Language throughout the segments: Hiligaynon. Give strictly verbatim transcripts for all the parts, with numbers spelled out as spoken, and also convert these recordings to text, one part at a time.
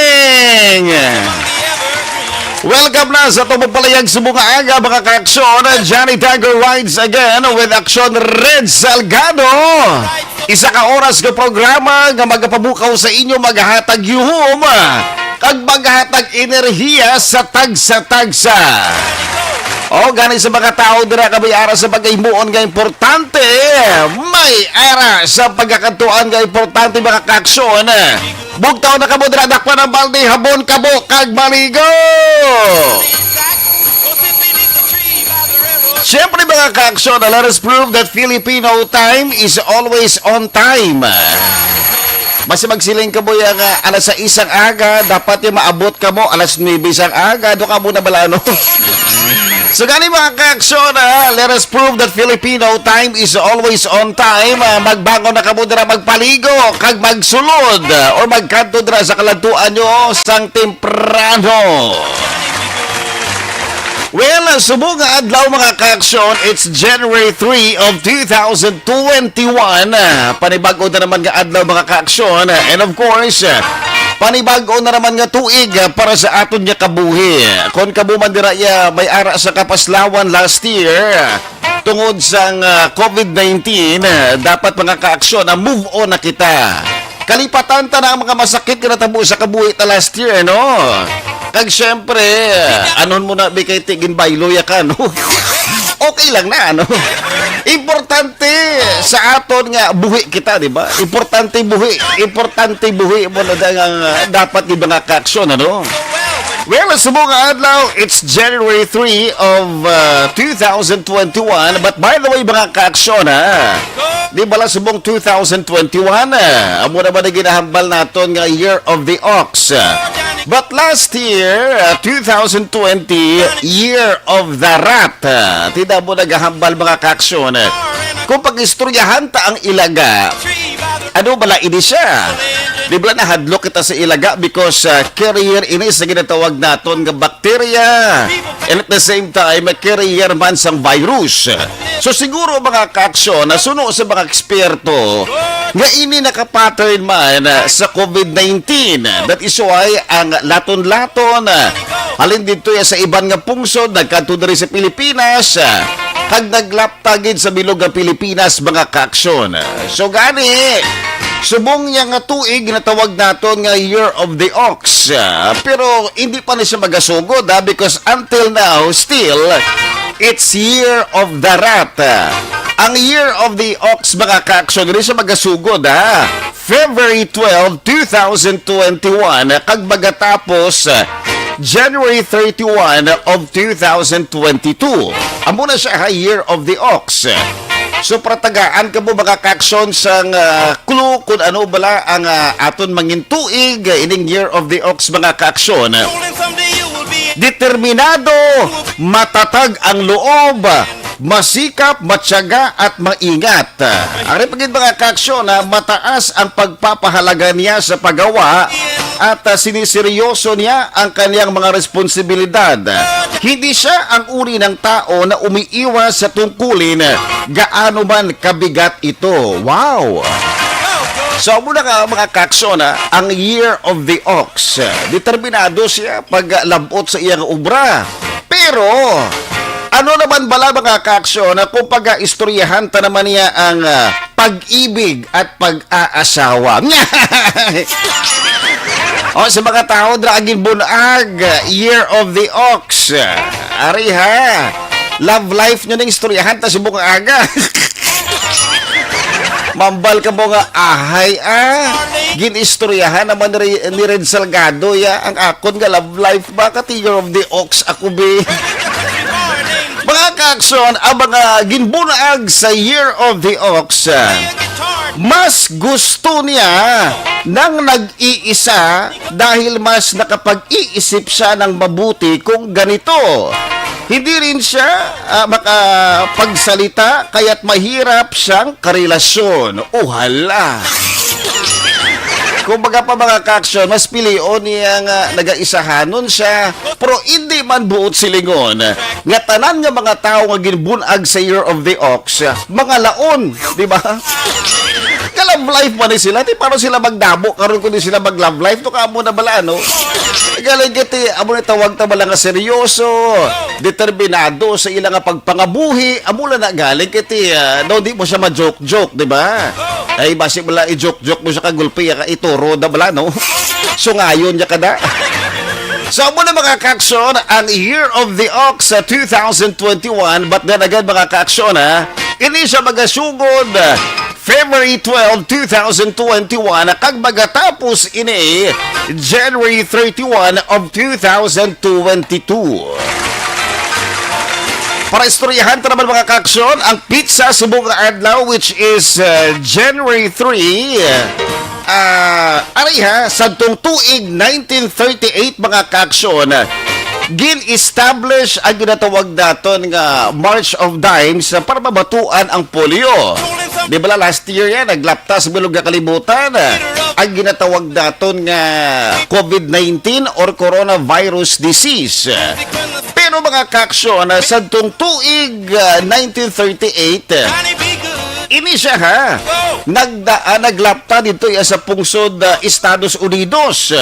morning! Welcome na sa atong pagpalayag subong nga aga, mga kaaksyon. Johnny Tiger rides again with Aksyon Red Salgado. Isa ka oras nga programa nga magapabukaw sa inyo, maghatag yuhom, kag maghatag enerhiya sa tagsa-tagsa. O, gani sa mga tawo dira nga may ara sa pagkahimuon nga importante, may ara sa pagkakadtuan nga importante, mga kaaksyon. Bugtaw na kamo dira, dakpan ang balde, habon kamo, kag maligo! Siyempre, mga kaaksyon, let us prove that Filipino time is always on time. Basi magsiling ka mo yang, ah, alas sais ang aga, dapat yung maabot ka mo alas nuebe sang aga, do ka mo na bala, no? So gani, mga kaaksyon, ah, let us prove that Filipino time is always on time. Ah, magbangon na kamo dira, magpaligo, kag magsulod, ah, or magkanto dira sa kaladtuan nyo sang temprano. Well, subong nga adlaw, mga kaaksyon, it's January three of two thousand twenty-one. Ah, panibag-o na naman nga adlaw, mga kaaksyon. And of course, ah, panibag-o na naman nga tuig, ah, para sa aton nga kabuhi. Kon kamo man dira, ya, may ara sa kapaslawan last year, ah, tungod sang, ah, covid nineteen, ah, dapat, mga kaaksyon, na move on na kita. Kalipatan ta na ang mga masakit nga natabo sa kabuhi ta last year, no? Kag syempre, anon mo na, bi, kay ti-, ginbaylo ya ka, no? Okay lang na, no? Importante sa aton nga buhi kita, di ba? Importante buhi. Importante buhi mo na nga, ah, dapat, di ba, nga kaaksyon, ano? Well, subong nga adlaw, it's January three of, uh, two thousand twenty-one. But by the way, mga kaaksyon, ha? Di bala subong two thousand twenty-one, ah, amo na ba na ginahambal naton nga year of the ox? But last year, uh, two thousand twenty, year of the rat. Ah, tida mo nagahambal, mga kaaksyon. Kung pag-istoryahan ta ang ilaga, ano bala ini siya? Di ba nahadlok kita sa ilaga because, ah, carrier ini sa ginatawag naton nga bacteria. And at the same time, carrier man sang virus. So siguro, mga kaaksyon, nasuno sa mga eksperto nga ini naka-pattern man, ah, sa covid nineteen. That is why ang laton-laton, ah, halin dito ya sa iban nga pungsod, nagkadto diri sa Pilipinas, ah, kag naglapta gid sa bilog nga Pilipinas, mga kaaksyon. So gani, subong niya nga tuig natawag naton nga Year of the Ox. Ah, pero hindi pa ni siya magasugod, ha, because until now, still, it's Year of the Rat. Ang Year of the Ox, mga kaaksyon, hindi siya magasugod, ha. February twelve, two thousand twenty-one, kag magatapos, ah, January thirty-one of two thousand twenty-two. Amo na siya, ha, Year of the Ox. So, para tagaan kamo, mga kaaksyon, sang, ah, clue kung ano bala ang, ah, aton mangintuig, ah, ining Year of the Ox, mga kaaksyon. Determinado, matatag ang loob, masikap, matyaga, at maingat. Ari pa gid, mga kaaksyon, na mataas ang pagpapahalaga niya sa paggawa at, ah, siniseryoso niya ang kaniyang mga responsibilidad. Hindi siya ang uri ng tao na umiiwas sa tungkulin, gaano man kabigat ito. Wow! So, amo na nga, mga kaaksyon, ah, ang Year of the Ox. Determinado siya paglabot sa iyang obra. Pero, ano naman bala, mga kaaksyon, na kung pag-istoryahan ta naman niya ang, ah, pag-ibig at pag-aasawa? O, sa mga tao dira ang ginbunag, Year of the Ox. Ari, ha, love life nyo ning istoryahan ta subong aga. Mambal ka mo nga, ahay, ah. Ginistoryahan naman ni, ni Red Salgado, ya, ang akon nga love life. Bakit Year of the Ox ako, be? Mga kaaksyon, ang mga ginbunag sa Year of the Ox, ah, mas gusto niya nang nag-iisa dahil mas nakapag-iisip siya ng mabuti kung ganito. Hindi rin siya, ah, makapagsalita, kaya't mahirap siyang karelasyon. Uhala! Kumbaga pa, mga kaaksyon, mas pilion niya nga nagaisahanon siya, pero hindi man buot silingon nga tanan nga mga tawo nga ginbunag sa Year of the Ox, mga laon, di ba? Ka-love life man ni sila, di paano sila magdamo karon kung di sila mag-love life? To ka mo na bala, no? Galing kiti, amo na tawag ta bala nga seryoso, determinado sa ila nga pagpangabuhi, amo na na galing kiti, ah, no, di mo siya ma-joke-joke, di ba? Ay, basi bala i-joke-joke mo siya, kagulpi ka, ituro na bala, no? Sungayon niya ka na. So, amo na, mga kaaksyon, ang Year of the Ox sa two thousand twenty-one. But then again, mga kaaksyon, ha, ini siya magasugod, ah, February twelve, two thousand twenty-one, kag magatapos ini January thirty-one of two thousand twenty-two. Para istoryahan ta naman, mga kaaksyon, ang pizza subong nga adlaw, which is, uh, January three. Ah, ari ha, sadtong tuig nineteen thirty-eight, mga kaaksyon, gin-establish ang ginatawag naton nga March of Dimes para mabatuan ang polio. Di ba, last year yan, naglapta sa bilog nga kalibutan, ah, ang ginatawag naton nga covid nineteen or coronavirus disease. Pero, mga kaaksyon, ah, sadtong tuig, ah, nineteen thirty-eight, ah, ini siya, ha, nagda-, ah, naglapta dito, ya, sa pungsod, ah, Estados Unidos.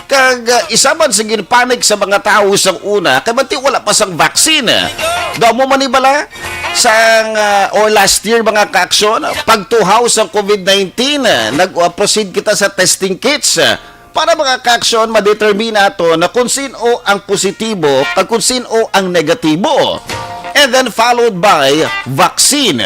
Kag, ah, isa man sa ginpanik sa mga tawo sa una, kay bati wala pa sang vaccine. Daw mo man ni bala, sang, ah, or last year, mga kaaksyon, pagtuhaw sa covid nineteen, ah, nag-, ah, proceed kita sa testing kits, ah, para, mga kaaksyon, madetermina nato na kung sino ang positibo kag kung sino ang negatibo. And then followed by vaccine.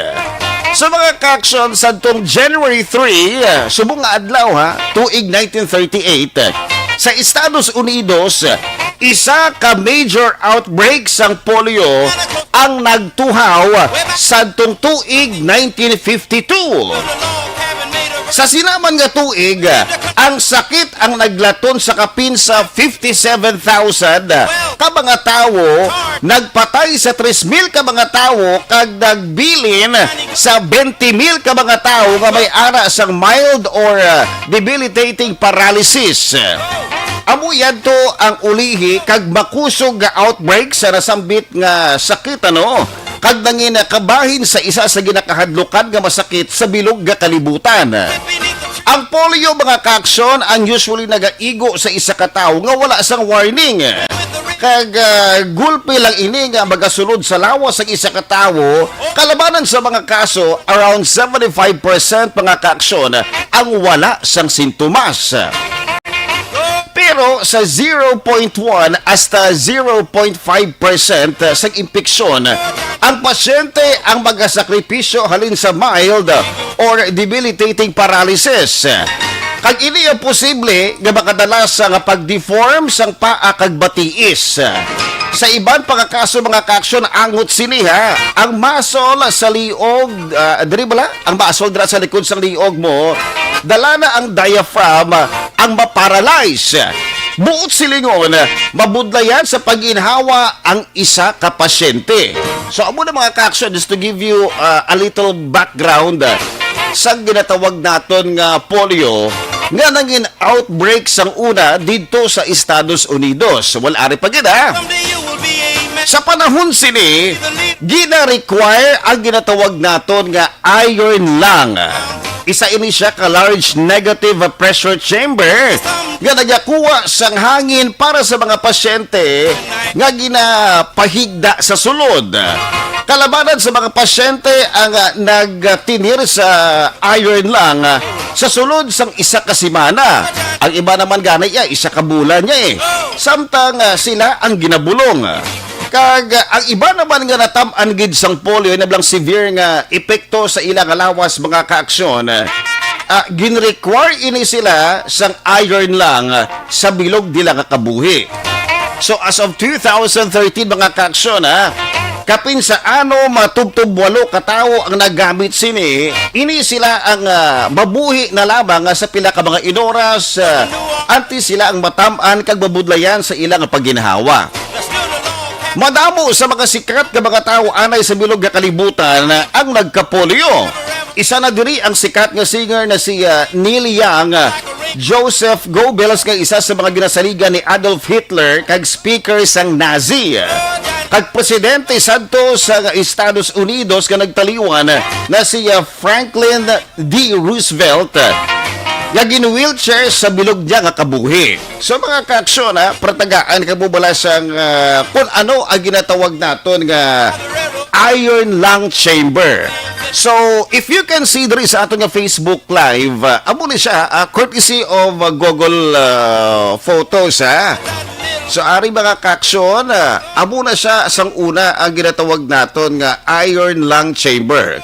So, mga kaaksyon, sadtong January three, ah, subong nga adlaw, ha, tuig nineteen thirty-eight, ah, sa Estados Unidos, ah, isa ka major outbreak sang polio ang nagtuhaw sadtong tuig nineteen fifty-two. Sa sinaman nga tuig, ang sakit ang naglaton sa kapin sa fifty-seven thousand ka mga tawo, nagpatay sa tres mil ka mga tawo, kag nagbilin sa twenty mil ka mga tawo nga may ara sang mild or, uh, debilitating paralysis. Amo yadto ang ulihi kag makusog nga outbreak sa nasambit nga sakit, ano, kag nangin kabahin sa isa sa ginakahadlukan nga masakit sa bilog nga kalibutan. Ang polio, mga kaaksyon, ang usually nagaigo sa isa ka tawo nga wala sang warning. Kag ah, gulpi lang ini nga magasulod sa lawas sang isa ka tawo, kalabanan sa mga kaso, around seventy-five percent mga kaaksyon ang wala sang sintomas. Pero sa zero point one hasta zero point five percent sa impeksyon, ang pasyente ang magasakripisyo halin sa mild or debilitating paralysis. Kag ini ang posible nga makadala sa nga pag-deform sang paa kag batiis. Sa iban pa nga kaso, mga kaaksyon, angot sini, ha. Ang muscle sa liog, ah, diri bala, ang muscle dira sa likod sang liog mo, dala na ang diaphragm, ang maparalyze. Buot silingon, mabudlayan sa pag-inhawa ang isa ka pasyente. So, amo na, mga kaaksyon, just to give you uh, a little background uh, sa ginatawag naton nga polio nga nangin outbreak sang una didto sa Estados Unidos. Well, ari pa gid, ha? Sa panahon sini, gina-require ang ginatawag naton nga iron lung. Isa ini siya ka large negative pressure chamber nga nagakuha sang hangin para sa mga pasyente nga ginapahigda sa sulod. Kalabanan sa mga pasyente ang ah, nagtinir sa iron lung ah, sa sulod sang isa ka semana. Ang iba naman gani iya isa ka bulan niya eh. Samtang ah, sila ang ginabulong. Kag ah, ang iba naman nga natam-an gid sang polio na blang severe nga epekto sa ila nga lawas, mga kaaksyon, ah, ginrequire ini sila sang iron lung ah, sa bilog nila nga kabuhi. So as of two thousand thirteen, mga kaaksyon, ha, kapin sa ano matubtob walo ka tawo ang nagamit sini, ini sila ang ah, mabuhi na lamang nga sa pila ka mga inoras ah, antes sila ang matam-an kag mabudlayan sa ila nga pagginhawa. Madamo sa mga sikat nga mga tawo anay sa bilog nga kalibutan ang nagkapolyo. Isa na diri ang sikat nga singer na si ah, Neil Young, ah, Joseph Goebbels nga isa sa mga ginasaligan ni Adolf Hitler kag speaker sang Nazi, kag presidente sadto sa Estados Unidos nga nagtaliwan na si ah, Franklin D. Roosevelt, ah, nga gin-wheelchair sa bilog niya nga kabuhi. So, mga kaaksyon, ha, pratagaan ka mo bala sang ah, kung ano ang ginatawag naton nga iron lung chamber. So, if you can see diri sa aton nga Facebook Live, ah, amo ni siya, ah, courtesy of ah, Google ah, Photos, ha. So, ari, mga kaaksyon, ah, amo na siya sang una ang ginatawag naton nga iron lung chamber.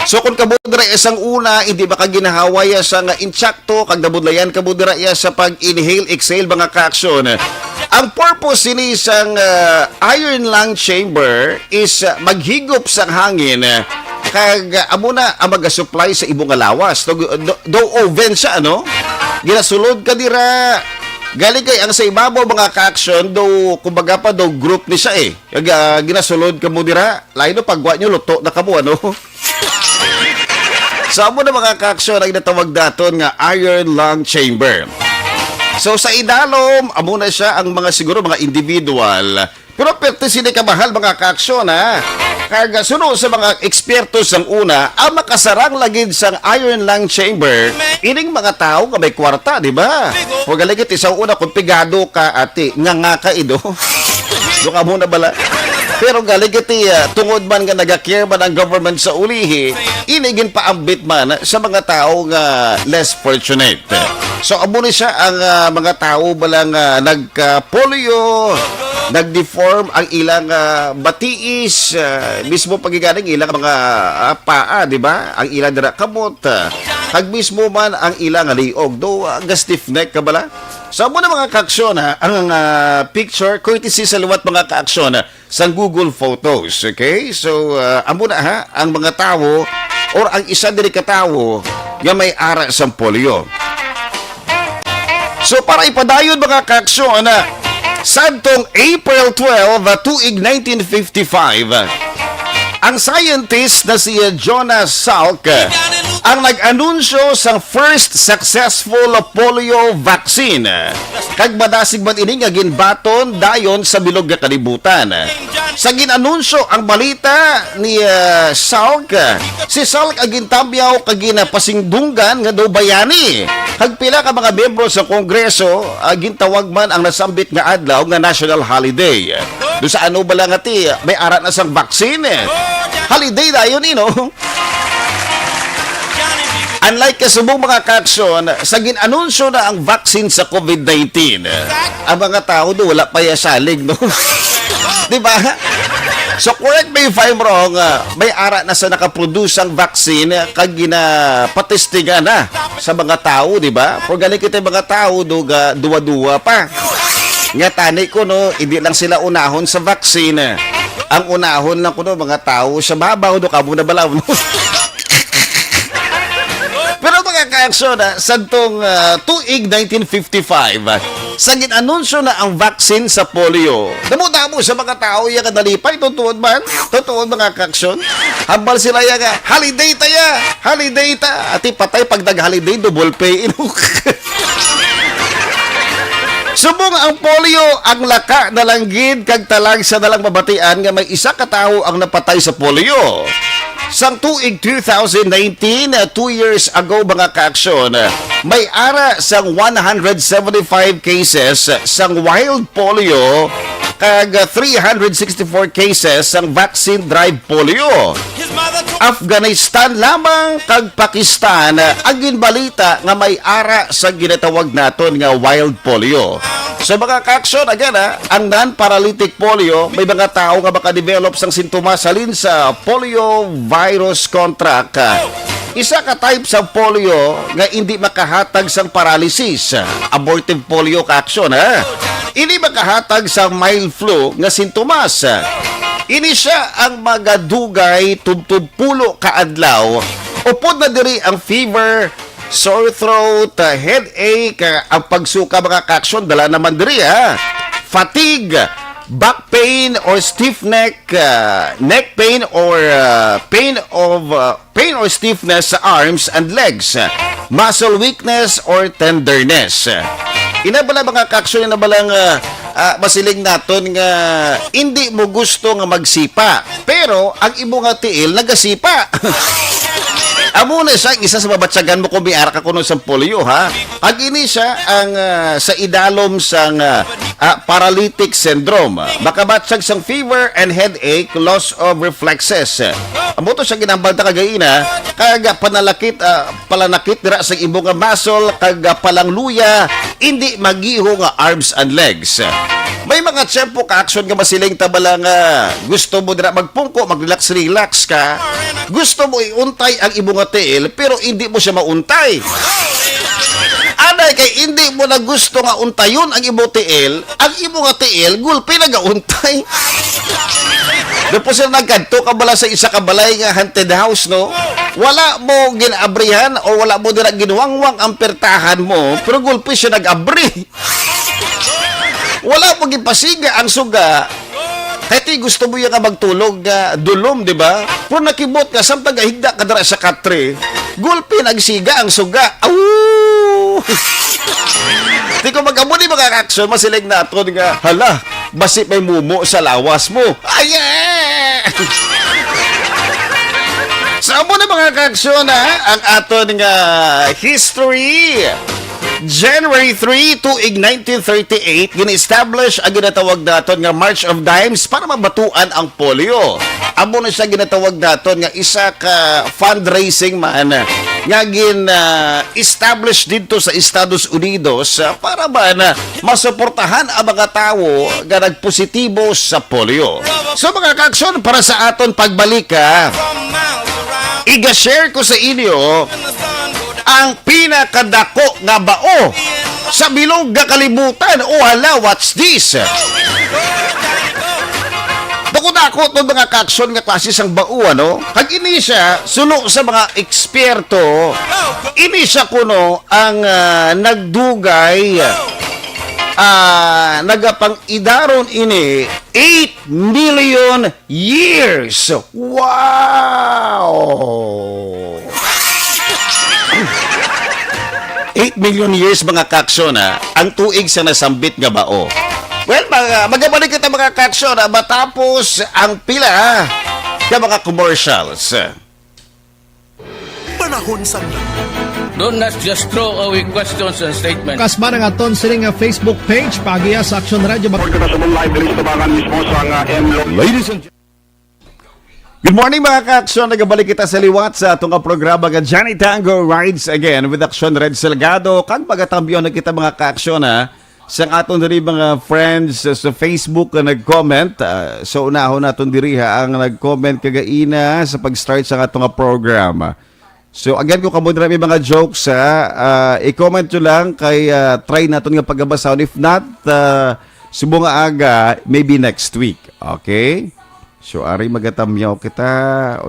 So, kung kamo dira sang una, hindi makaginhawa ya sa nga inchak to kag nabudlayan kamo dira iya sa pag-inhale, exhale, mga kaaksyon. Ang purpose sini sang ah, iron lung chamber is ah, maghigop sang hangin, ah, kag ah, amo na ang magasupply sa imo nga lawas. Do, do, do oven siya, ano? Ginasulod ka dira. Gali kay ang sa ibabaw, mga kaaksyon, do, kumbaga pa, do group ni siya eh. Kag ah, ginasulod ka mo dira. Lain no pagwa nyo, luto na kamo, ano? So, amo na, mga kaaksyon, ang natawag daton nga iron lung chamber. So, sa idalom, amo na siya ang mga siguro mga individual. Pero perte sini kamahal, mga kaaksyon, ha? Kag suno sa mga eksperto sang una, ang makasarang lagid sang iron lung chamber, ining mga tawo nga may kwarta, di ba? Kung galigit isang una, kung pigado ka, ati, nga nga ka, ido. Do ka mo na bala. Pero galing iti, ah, tungod man nga naga-care man ang government sa ulihi, ini ginpaambit man sa mga tawo nga less fortunate. So, amo ni siya ang ah, mga tawo bala nga nagka-polio, nag-deform ang ilang ah, batiis, ah, mismo pagiganing ilang mga ah, paa, di ba? Ang ilang dira kamot, ah, kag mismo man ang ilang liog. Do, ah, ga-stiff neck ka bala? So, amo na mga kaaksyon, ha, ang ah, picture courtesy sa liwat mga kaaksyon, ah, sang Google Photos, okay? So, ah, amo na, ha, ang mga tawo or ang isa diri ka tawo nga may ara sang polio. So, para ipadayon mga kaaksyon, ah, sadtong April twelve, ah, tuig nineteen fifty-five, ah, ang scientist na si ah, Jonas Salk, ah, ang nag-anunsyo sang first successful polio vaccine. Kag madasig man ini nga ginbaton dayon sa bilog nga kalibutan. Sa gin-anunsyo ang balita ni, ah, Salk, si Salk ang gintamyaw kag ginapasingdunggan nga daw bayani. Kag pila ka mga miyembro sa Kongreso, ah, gintawag man ang nasambit nga adlaw nga national holiday. Do sa ano bala nga ti, may ara na sang vaccine. Holiday dayon, ino? Unlike kasubong mga kaaksyon, sa gin-anunsyo na ang vaccine sa covid nineteen, ang mga tao do wala pa ya salig, no? Di ba? So, correct me if I'm wrong, ah, may ara na sa nakaproduce ang vaccine kag ginapatestingan na sa mga tao, di ba? Pero gali kita mga tao do ga duwa-duwa pa. Nga tani ko, no, hindi lang sila unahon sa vaccine. Ang unahon lang ko, no, mga tao sa babaw, no, kamo na balaw, no? Pero mga kaaksyon, ah, sadtong, ah, tuig nineteen fifty-five, ah, sa gin-anunsyo na ang vaccine sa polio, damo-damo sa mga tao iya nga nalipay, tutuod man, tutuod mga kaaksyon. Hambal sila iya nga, "Holiday ta ya, holiday ta." Ati patay pag nag-holiday, double pay. Subong ang polio, ang laka na lang gid kag talagsa na lang mabatian nga may isa ka tawo ang napatay sa polio. Sang tuig two thousand nineteen, uh, two years ago, mga kaaksyon, uh, may ara sang one hundred seventy-five cases sang wild polio kag, uh, three hundred sixty-four cases sang vaccine drive polio. Afghanistan lamang kag Pakistan, uh, ang ginbalita nga may ara sa ginatawag naton nga wild polio. So, mga kaaksyon, again, ah, ang non-paralytic polio, may mga tawo nga makadevelop sang sintomas halin sa polio virus contract. Isa ka type sa polio nga indi makahatag sang paralysis, abortive polio kaaksyon, ha? Ini makahatag sa mild flu nga sintomas. Ini sia ang magadugay tubtob pulo ka adlaw. Upod na diri ang fever, sore throat, uh, headache, uh, ang pagsuka, mga kaaksyon, dala naman diri, ha. Fatigue, back pain or stiff neck, uh, neck pain or, uh, pain of, uh, pain or stiffness sa arms and legs, uh, muscle weakness or tenderness. Ina bala, mga kaaksyon, ina bala nga, uh, masiling naton nga hindi mo gusto nga magsipa. Pero ang imo nga tiil nagasipa. Amo na siya ang isa sa mabatyagan mo kung may ara ka kuno sa polio, ha? Ag ini siya ang, ah, sa idalom sang, ah, ah, paralytic syndrome. Makabatyag sang fever and headache, loss of reflexes. Amo to siya ginambal ta kagaina, kag panalakit, ah, palanakit dira sa imo nga muscle kag, ah, palangluya, indi magiho nga arms and legs. May mga tiyempo ka action nga masiling ta bala nga gusto mo dira magpungko, mag-relax-relax ka. Gusto mo iuntay ang imo nga tiil, pero indi mo siya mauntay. Anay kay indi mo na gusto nga untayon ang imo tiil, ang imo nga tiil gulpi nagauntay. Tapos na nagkadto ka bala sa isa ka balay nga haunted house, no? Wala mo ginabrihan o wala mo dira ginwangwang ang pertahan mo, pero gulpi siya nag-abri. Wala mo gipasiga ang suga. Kay ti gusto mo ya nga magtulog nga dulom, di ba? Pero nakibot ka, samtang gahigda ka dira sa katre, gulpi nagsiga ang suga. Aw! Di ko mag-amo ni mga action, masiling naton nga, hala, basi may mumo sa lawas mo. Ay, eh! Sa amo na mga kaaksyon, ha, ang aton nga history. January three, tuig nineteen thirty-eight, gina-establish ang ginatawag naton nga March of Dimes para mabatuan ang polio. Amo na siya ginatawag naton nga isa ka fundraising man nga gin, ah, establish didto sa Estados Unidos, ah, para man, ah, masuportahan ang mga tawo nga nagpositibo sa polio. So, mga kaaksyon, para sa aton pagbalik, ah, iga-share ko sa inyo ang pinakadako nga bao sa bilog nga kalibutan. Oh, hala, what's this? Dako-dako to, mga kaaksyon, nga klase sang bao, ano? Kag ini siya, suno sa mga eksperto, ini siya kuno ang, ah, nagdugay, ah, nagapang-idaron ini eight million years. Wow! Eight million years, mga kaaksyon, ha, ang tuig sa nasambit nga bao. Well, mga, magabalik kita, mga kaaksyon, ha, matapos ang pila ka mga commercials. Panahon sang Don't not just throw away questions and statements. Kasman ang aton sining nga Facebook page, paagiha sa Aksyon Radio. Mag- Kita sa live diri sa tabangan mismo sa nga M Lo. Ladies and Good morning, mga kaaksyon. Nagabalik kita sa liwat sa atong nga programa nga Johnny Tango Rides Again with Aksyon Red Salgado. Kag magatambyo na kita, mga kaaksyon, ha, sa aton diri mga friends sa Facebook nga nag-comment. Ah, so, unahon naton diri, ha, ang nag-comment kagaina sa pag-start sa atong nga programa. So, again, kung kamo dira may mga jokes, ha, ah, i-comment nyo lang kay, ah, try naton nga pagabasahon. If not, ah, subong nga aga, maybe next week. Okay? So, ari magatamyaw kita.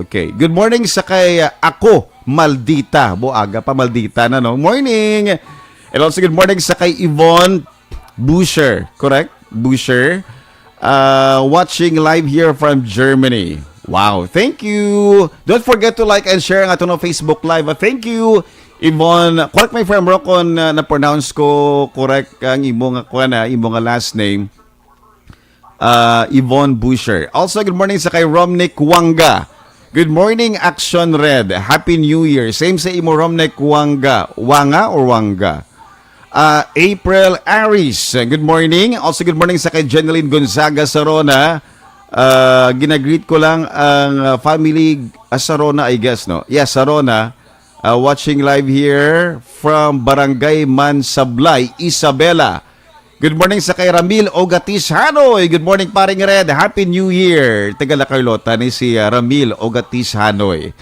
Okay. Good morning sa kay, ah, ako, Maldita. Bo, aga pa, Maldita na, no? Morning! And also, good morning sa kay Yvonne Busher. Correct? Busher. Uh, watching live here from Germany. Wow. Thank you. Don't forget to like and share ang aton Facebook Live. Uh, thank you, Yvonne. Correct my friend bro kung uh, na-pronounce ko correct ang imo nga kuan, ah, imo nga last name. Uh, Yvonne Busher. Also, good morning sa kay Romnick Wanga. Good morning, Action Red. Happy New Year. Same sa imo, Romnick Wanga. Wanga or Wanga? Ah, April Aris, good morning. Also, good morning sa kay Jeneline Gonzaga Sarona. Ah, ginagreet ko lang ang ah, family ah, Sarona, I guess, no? Yes, Sarona. Ah, watching live here from Barangay Mansablay, Isabela. Good morning sa kay Ramil Ogatis Hanoy. Good morning, Paring Red. Happy New Year. Taga La Carlota ni si ah, Ramil Ogatis Hanoy.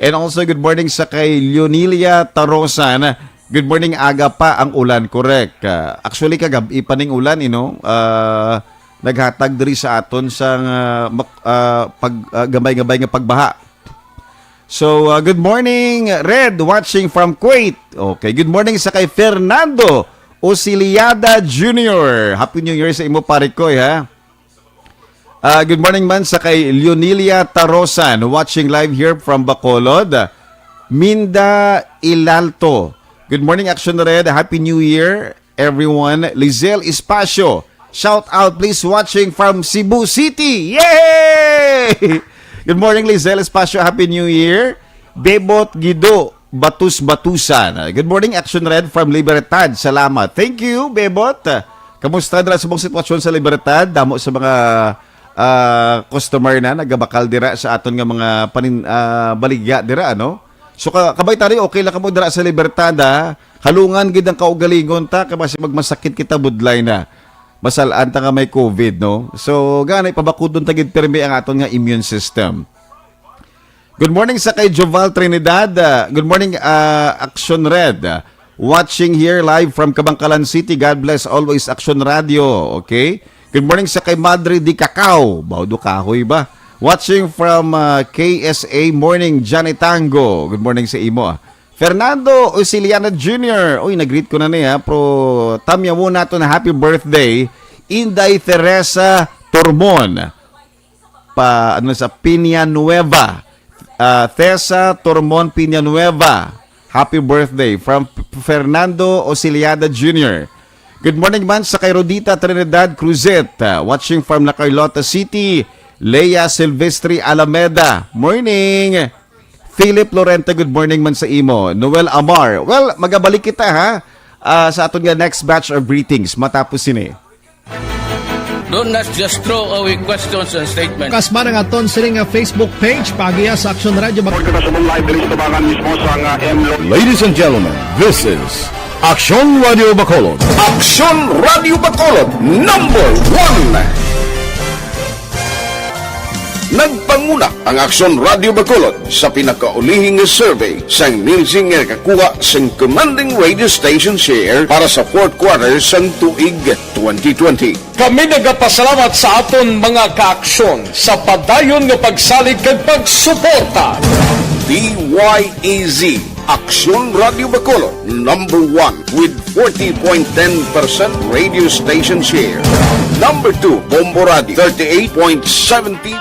And also, good morning sa kay Leonilia Tarosan. Good morning, aga pa ang ulan, correct. Ah, actually, kagab-i pa ning ulan, you know, ah, naghatag diri sa aton sa nga mak- ah, pag ah, gabay-gabay nga pagbaha. So, ah, good morning, Red, watching from Kuwait. Okay, good morning sa kay Fernando Osiliada Junior. Happy New Year sa imo, pare ko, ha. Ah, good morning man sa kay Leonilia Tarosan, watching live here from Bacolod. Minda Ilalto. Good morning, Action Red. Happy New Year, everyone. Lizelle Espacio. Shout out, please, watching from Cebu City. Yay! Good morning, Lizelle Espacio. Happy New Year. Bebot Gido Batus Batusan. Good morning, Action Red from Libertad. Salamat. Thank you, Bebot. Kamusta dira sa mong sitwasyon sa Libertad? Damo sa mga ah, customer na nagabakal dira sa aton nga mga panin ah, baligya dira, ano? So ka, kabay tari, okay lang kamo dira sa Libertad, ha? Halungan gid ang kaugalingon ta, kay basi magmasakit kita, budlay na. Masal-an ta nga may COVID, no? So gani, pabakudon ta gid pirmi ang aton nga immune system. Good morning sa kay Joval Trinidad. Ah, good morning, ah, Action Red. Ah, watching here live from Kabankalan City. God bless always, Action Radio. Okay? Good morning sa kay Madre di Cacao. Bawdo kahoy ba? Watching from ah, K S A Morning, Johnny Tango. Good morning sa imo. Ah. Fernando Osiliana Junior. Uy, nag-greet ko na niya. Pro, tamyawo nato na happy birthday. Inday Teresa Tormon. Pa, ano sa Peña Nueva. Ah, Tessa Tormon Peña Nueva. Happy birthday from P- Fernando Osiliada Junior. Good morning man sa kay Rodita Trinidad Cruzet, ah, watching from La Carlota City. Lea Silvestre Alameda. Morning. Philip Lorente, good morning man sa imo. Noel Amar. Well, magabalik kita, ha, ah, sa aton nga next batch of greetings matapos sini. Don't not just throw away questions and statements. Kasman ang aton sining nga Facebook page, paagiha sa Action Radio. Mag- Kita sa live diri sa tabangan mismo sa nga M Lo. Ladies and gentlemen, this is Aksyon Radio Bacolod. Aksyon Radio Bacolod, number one. Nagpanguna ang Aksyon Radio Bacolod sa pinakaulihi nga survey sang Nielsen nga nakakuha sang commanding radio station share para sa fourth quarter sang tuig twenty twenty. Kami nagapasalamat sa aton mga kaaksyon sa padayon nga pagsalig kag pagsuporta. D Y E Z, Aksyon Radio Bacolod, number one with forty point ten percent radio station share. Number two, Bombo Radio, thirty-eight point seventy.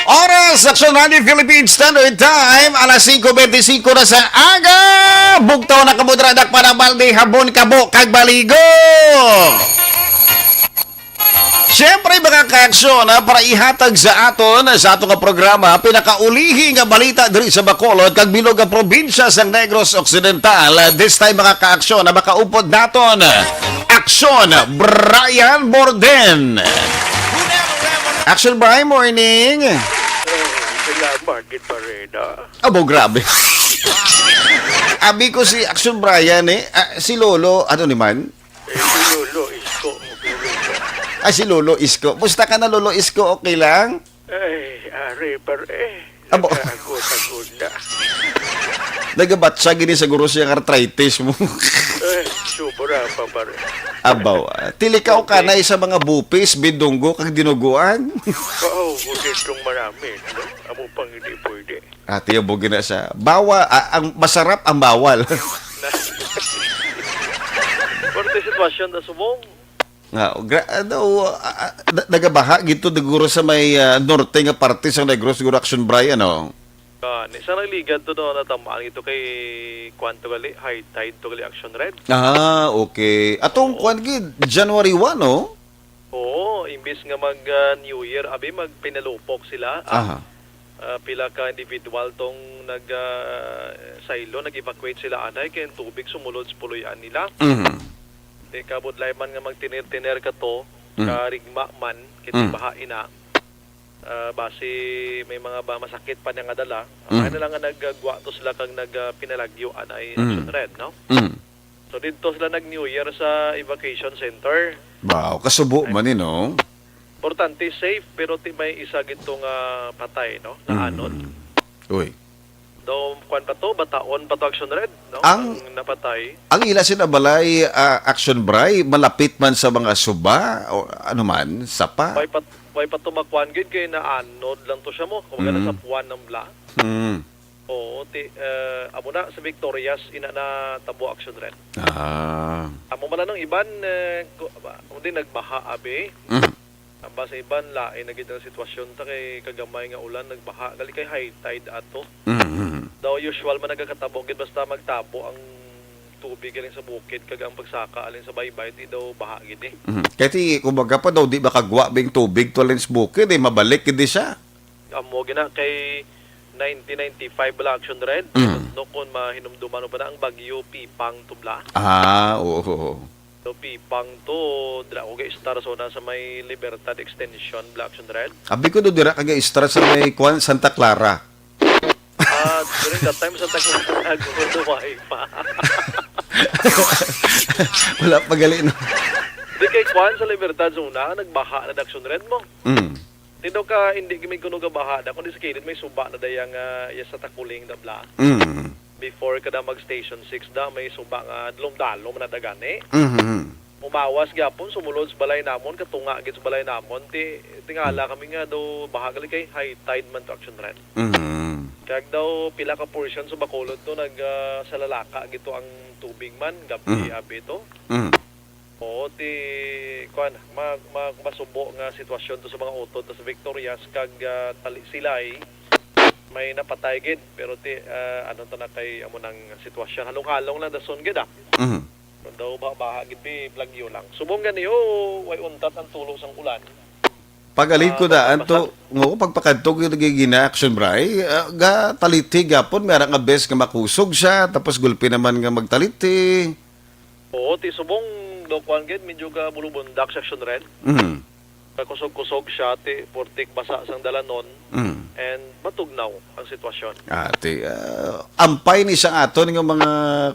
Oras, Aksyon Radio Philippine Standard Time, alas singko bente singko na sa aga. Bugtaw na kamo dira, dakpa na balde, habon, kabo, kag baligo. Siyempre, mga kaaksyon, ha, para ihatag sa aton, sa aton nga programa, pinakaulihi nga balita diri sa Bacolod kag bilog nga probinsya sa Negros Occidental. This time, mga kaaksyon, na makaupod naton, Aksyon Brian Borden. Aksyon Brian, morning. Salamat, Git Barena. Abo, grabe. Abi ko si Aksyon Brian, eh. Ah, si Lolo, ano ni man? Eh, si Lolo Isko, okay lang ba? Ah, si Lolo Isko. Musta ka na, Lolo Isko? Okay lang? Ay, ari, pare. Abo. Nagaagot-agot na. Nagabatsa gini siguro siya nga arthritis mo. Ay, sobra pa, pare. Abaw, ah, tilikaw ka na isa mga bupis, bidunggo, kag dinuguan. Oo, kung itong maramit, no? Amo pang hindi pwede. Ate, abo gina siya. Bawa, ah, ang masarap ang bawal. Pero ti sitwasyon na subong. Nga, gra-, ano, ah, ah, na-, nagabaha gito siguro sa may, ah, norte nga parte sa Negros, siguro, Action Bray, ano? Ah, ni sa nagligad to, no, natamaan ito kay kwan to gali, high tide to gali, Action Red. Ah, okay. Atong Oo. kwan gid, January one, no? Oo, imbis nga mag, ah, New Year, abi, magpinalupok sila. Ah, Aha. ah, pila ka individual tong nag, ah, saylo, nag-evacuate sila anay kay ang tubig sumulod sa puloy-an nila. Mhm. Di kabudlay man nga magtiner-tiner ka to, Mm. ka rigma man, kay Mm. baha ina. Ah, basi may mga ba masakit pa niya nga dala. Mm. Ay na lang nga naggwa to sila kag nag, ah, pinalagyo anay Mm. Action Red, no? Mm. So, didto sila nag-New Year sa evacuation center. Wow, kasubo Ay. man ni, no? Importante, safe, pero ti may isa gid to nga patay, no? Naanod. Mm. Uy. Daw, kwan pa to, bataon pa to, Action Red, no? Ang Ang napatay. Ang ila sina balay, ah, Action Bray, malapit man sa mga suba, o ano man, sapa? Way pa, way pa to makwan gid kay naanod lang to siya mo. Kumbaga, Mm. nasapuan ng bla. Mm. Oo, ti, eh, amo na sa Victorias, ina na tabo, Action Red. Ah. Amo man lang iban, eh, ku-, ba, kundi nagbaha, abi. Mm. Aba sa iban, lain na gid ang sitwasyon ta kay kagamay nga ulan, nagbaha, gali kay high tide ato. Mm, mm. Daw usual man nagakatabo gid basta magtabo ang tubig galing sa bukid kag ang pagsaka alin sa baybay, di daw baha gid eh. Mm. Kay ti, kumbaga pa daw, di makagwa bing tubig to alin sa bukid, eh, mabalik gid di siya. Amo gina kay nineteen ninety-five bala, Action Red. Mm. No, kung mahinumduman mo pa na ang bagyo Pipang to bla. Ah, oo, oo. So, Pipang to, dira ko ga-istar so na sa may Libertad Extension bla, Action Red. Abi ko do dira ka ga-istar sa may kwan, Santa Clara. Ah, during that time, Santa Clara, guro, duway pa. Wala pa gali, no? Di kay kwan sa Libertad Zona, nagbaha na, Action Red mo. Mm. Tindog ka, hindi kami kuno gabaha na, kundi sa kilid may suba na dayang, ah, iya sa Takuling na bla. Mm. Before kada mag Station six da, may suba nga dalom-dalom na dagani. Mm. Umawas gyapon, sumulod sa balay namon, katunga gid sa balay namon, ti, tingala kami nga do, baha gali kay high tide man to, Action Red. Mm. Kag daw, pila ka portion sa Bacolod to, nag, ah, salalaka gid to ang tubig man, gabi, Mm. abi to. Mm. Oo, ti, kuan, ma-, ma-, masubo nga sitwasyon to sa mga utod to sa Victorias kag, ah, Tali-, Silay, may napatay gid, pero ti, ah, ano to na kay amo nang sitwasyon. Halong-halong lang dason gid, ah. Mhm. Daw ba-, baha gid, bi, plagyo lang. Subong gani, oh, way untat ang tulo sang ulan. Pag-alid ko Ah, daan to, basta-basta. Oo, pagpakadto ko yung nagiging action, Bray. Ah, ga, taliti gapon, may arang nga bes nga makusog siya, tapos gulpi naman nga magtaliti. Oo, ti subong daw kuan gid, medyo ga bulubundak sa Action Red. Mm. Kakusog-kusog siya, ti purtik basa sang dalanon, Mm. and matugnaw ang sitwasyon. Ah, ti, ah, ampay ni sa aton nga mga,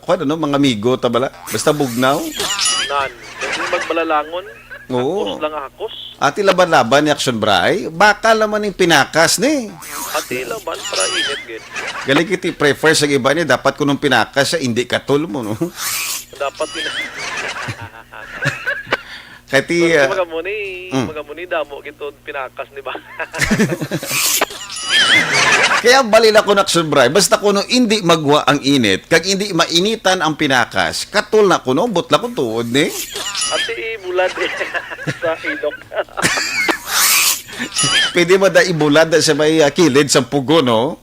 kuwan, ano, mga amigo, ta bala? Basta bugnaw? Nan, pwede magbalalangon. Oo. Hakos lang ang hakos. Ati laban-laban ni Action Bray, bakal naman yung pinakas ni. Ati laban, para init gid. Galing kiti prefer sa iba ni, dapat kunong pinakas siya, hindi katul mo, no? Dapat din. Kati, Pero ah, mga muni, mm. mga muni, damo gito pinakas ni ba? Kaya bali na ko, Action Bray, basta kuno hindi magwa ang init, kag hindi mainitan ang pinakas, katul na kuno, butla kong tuod ni. Ati, bulad eh. Sa ilok. Pwede man da ibulad na sa may, ah, kilid sa pugo, no?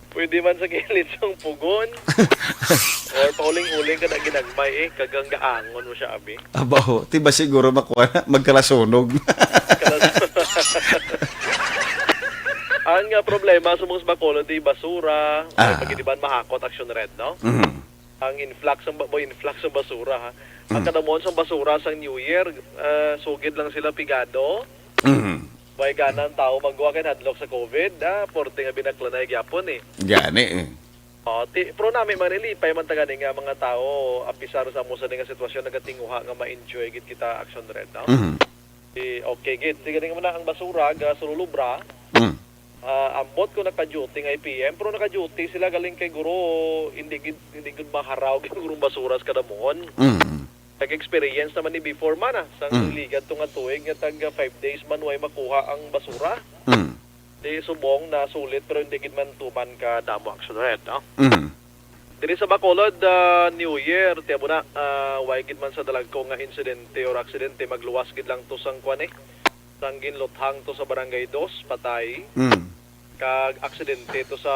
Pwede man sa kilid sang pugon. Or pauling-uling ka na ginagmay, eh, kag ang gaangon mo siya, abi. Abaho, ti ba siguro makuha na, magkalasunog. Kalas-, ang, ah, problema sa mga Bacolod, di basura, Ah. Pag di ba mahakot Action Red, no? Mhm. Ang influx, ang ba-, influx ng basura, ha? Ang Mm. kadamuhan sang basura sang New Year, ah, sugid lang sila pigado. Mhm. Way gana ang tawo magwa kay hadlok sa covid, ah, porte nga binaklanay gyapon, eh. Gani, eh. Oh, ti-, pero nami man, nalipay man ta gani nga mga tawo, apisar sa amo sa nga sitwasyon, nagatinguha nga ma-enjoy gid kita, Action Red, no? Mhm. Ti, okay gid. Ti gani man na ang basura, ga sululubra. Mm. Ah, ambot ko naka-duty nga A P M, pero naka-duty sila galing kay guro, hindi gid, hindi gid maharaw gid gurong basura sa kadamuhon. Mm. Nag-experience naman ni before man, ah, sang Mm. ligad to nga tuig nga tag, ah, five days man way makuha ang basura. Mm. Di subong na sulit, pero hindi gid man tuman ka damo, Action Red, no? Mm. Diri sa Bacolod, ah, New Year, tiabo na, ah, way gid man sa dalagko nga insidente or aksidente, magluwas gid lang to sang kwan, eh, sang ginluthang to sa Barangay Dos, patay. Mm. Kag aksidente to sa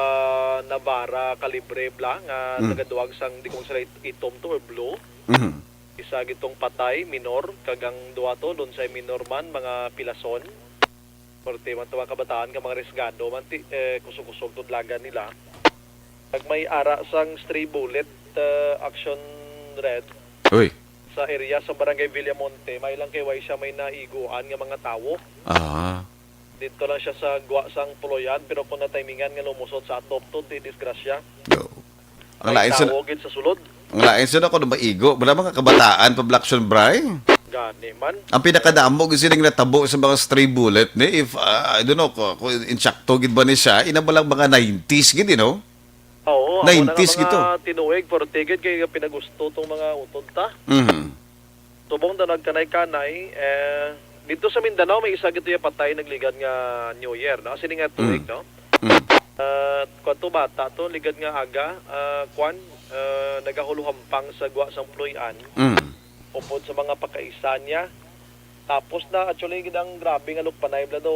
Navarra Calibre bala nga Mm. nagaduwag sang di ko magsala it-, itom to or blue. Mhm. Isa gid tong patay, minor, kag ang duha to, lunsay minor man, mga pilason. Parte man to mga kabataan nga mga risgado man ti, eh, kusog-kusog to dalagan nila. Kag may ara sang stray bullet, ah, Action Red Uy. sa area sa Barangay Villamonte, may lang kay way siya may naiguan nga mga tawo. Ah. Dito lang siya sa gwa sang puloyan, pero kung natimingan nga lumusot sa atop to, di disgrasya. Yo. Ang May lain sa tawo gid sa sulod. Ang lain sa ako na maigo. Wala mga kabataan pa, Black Sun Bray. Gani man. Ang pinakadamo gid sining natabo sa mga stray bullet ni, if, ah, I don't know, kung, kung insakto gid ba ni siya, ina ba lang mga nineties gid, you know? Oo, amo na nga nineties mga gito. Tinuig, forty gid kay pinagusto tong mga utod ta. Mhm. Subong daw nagkanay-kanay, eh, dito sa Mindanao may isa gito ya patay nagligad nga New Year, no? Sini nga tuig, Mm. no? Mm. Ah, kwanto bata to, ligad nga aga, ah, kwan, ah, nagahuluhampang sa gwa sang puloy-an, Mm. upod sa mga pakaisa niya. Tapos na, actually, gid ang grabe nga lukpanay bala daw,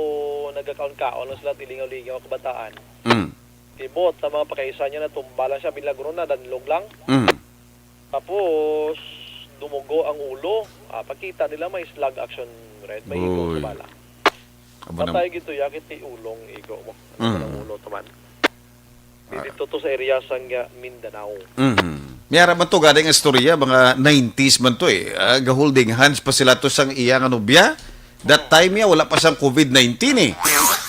nagakaon-kaon lang sila, tilingaw-lingaw ang kabataan. Mm. Tibot, ang mga pakaisa niya natumba lang siya, milagro na, danlog lang. Mm. Tapos, dumugo ang ulo. Ah, pagkita nila may slug action, Red, may igo sa Uy. bala. Abo na Patay gid to, yakit ti ulong igo mo. Mm. Ang ulo to man. Ah. Dito to sa area sang, ah, Mindanao. Mhm. May ara man to, galing istorya, mga nineties man to eh. Ah, ga-holding hands pa sila to sang iya nga nobya. That time niya, wala pa sang covid nineteen eh.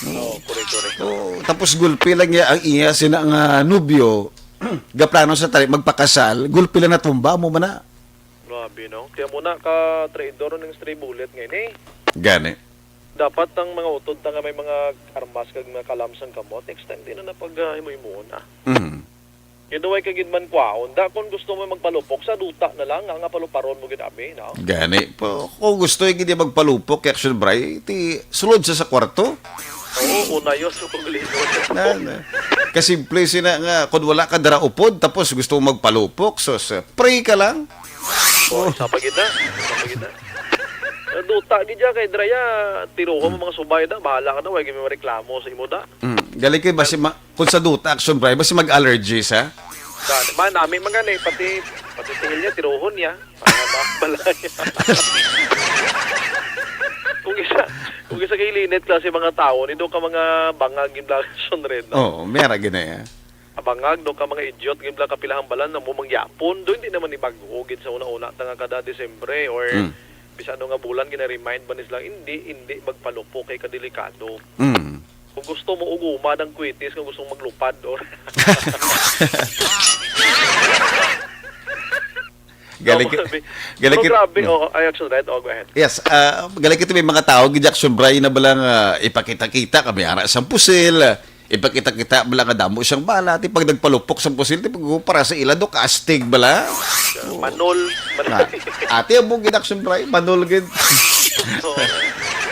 Oo, correct, correct. Oh, tapos gulpi lang niya ang iya sina nga nobyo. Gaplano sa tali magpakasal, gulpi lang natumba mo man na. Grabe, no? Kaya muna ka traidor ng stray bullet ngayon eh. Gani. Dapat ang mga utod ta nga may mga armas kag mga kalamsang kamot, next time di na napag-, ah, himo-himoon, ah. Mhm. Yun daw ay kagid man kwaon. Da, kung gusto mo magpalupok, sa duta na lang, nga, nga paluparon mo gid, abi, no? Gani po. Kung gusto yung hindi magpalupok, kay Action Bray, ti sulod sa, sa kwarto. Oo, una yun, sa paglingon. Na, na. Kasimple sina nga, kung wala ka dara upod, tapos gusto mo magpalupok, so, sa pray ka lang. Oh, sa pagida, sa pagida. Ang duta gid ya kay Draya, tiruho mo mga subay da, bahala ka na, way gid may reklamo sa imo da. Mm. Galing kay basi ma-, kung sa duta, Action Bray, basi mag-allergy sa. Sa, man, nami man gani, pati, pati tiil niya, tiruhon niya. Para ma-, balay. Kung isa, kung isa kay linit klase mga tao, ni do ka mga bangag yung Black Action Red, no? Oo, mera gid na yan. Abangag, do ka mga idiot, gid lang kapilahan balan na mo mangyapon. Do, hindi naman ni bago, gid sa una-una, ta nga kada Disyembre, or Mm. bisan ano nga bulan, gina-remind ba ni sila, hindi, hindi magpalupok kay kadelikado. Mm. Kung gusto mo, uguma ng kwitis, kung gusto mo maglupad, or Galing Oo, ki-, sabi. galing Pero ki-, grabe, mm. Oo, ay, Action Red, oh, go ahead. Yes, ah, galing kita may mga tao, gid Action Bray, na balang, ah, ipakita-kita, kami ara sa pusil, ah, ipakita-kita, bala nga damo siyang bala, ti pag nagpalupok sa pusil, ti pag para sa ila, do, kastig, bala. Manol, manol. Ah, ate, amo gid Action Bray, manol gid. Oo.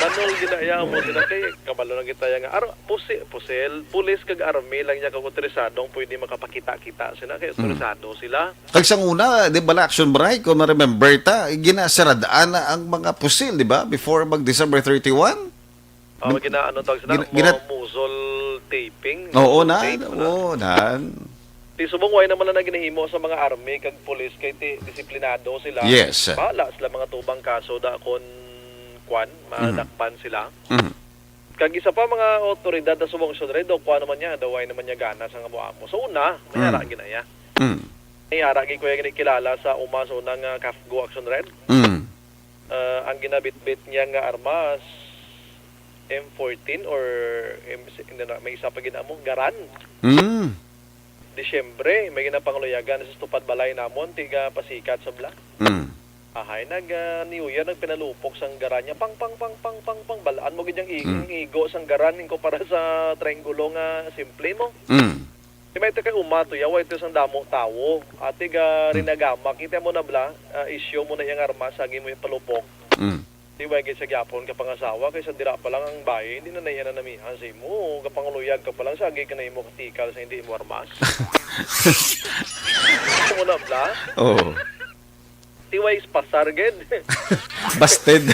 Manol, ginaya mo sila, kay kabalo lang kita nga, ar-, pusi-, pusil, pulis kag army lang niya kag otorisadong pwede makapakita-kita sila, kay Mm. otorisado sila. Kag sang una, di ba, la Action Bray, kung na-remember ta, ginasarad-an na ang mga pusil, di ba? Before mag December thirty-one? Oh, gina-, ano tawag sila? Gina-, gina- Mo-, muzzle taping. Oo, Muzzle na. tape, ano? Oo, na. Ti subong way naman na ginahimo sa mga army kag pulis kay ti-, disiplinado sila. Yes. Bahala sila mga tubang kaso da kon kwan, Mhm. madakpan sila. Mhm. Kag isa pa, mga awtoridad na subong, Sir Red, o kwan naman niya, daw way naman niya gana sa nga amo-amo. Sa una, may Mm. ara ginaya. Mm. May ara gid kuya gini kilala sa uma sa unang, ah, CAFGU Action Red. Mm. Ah, ang ginabitbit niya nga armas, M fourteen or M-, hindi na, may isa pa gid amo, Garand. Mm. Disyembre, may ginapangluyagan sa tupad balay namon, tiga pasikat sa bla. Mm. Ahay, nag, ah, New Year, nagpinalupok sang Garand niya. Pang, pang, pang, pang, pang, pang. Balaan mo gid yung i-, Mm. yung igo sang Garand, yung kumpara sa triangulo nga simple mo. Mm. Di ba ito kay uma to, yawa ito sang damo tawo. Ati ga Mm. rinagama, kita mo na bla, ah, issue mo na yung armas, agi mo yung palupok. Mm. Di ba gid sa gyapon ka pangasawa, kay sa dira pa lang ang bayi, hindi na naiya na namihan sa imo. Kapanguluyag ka pa lang, sa agi ka na imo katikal sa hindi mo armas. Mo na bla? Oo. Ti way pasar gid. Busted.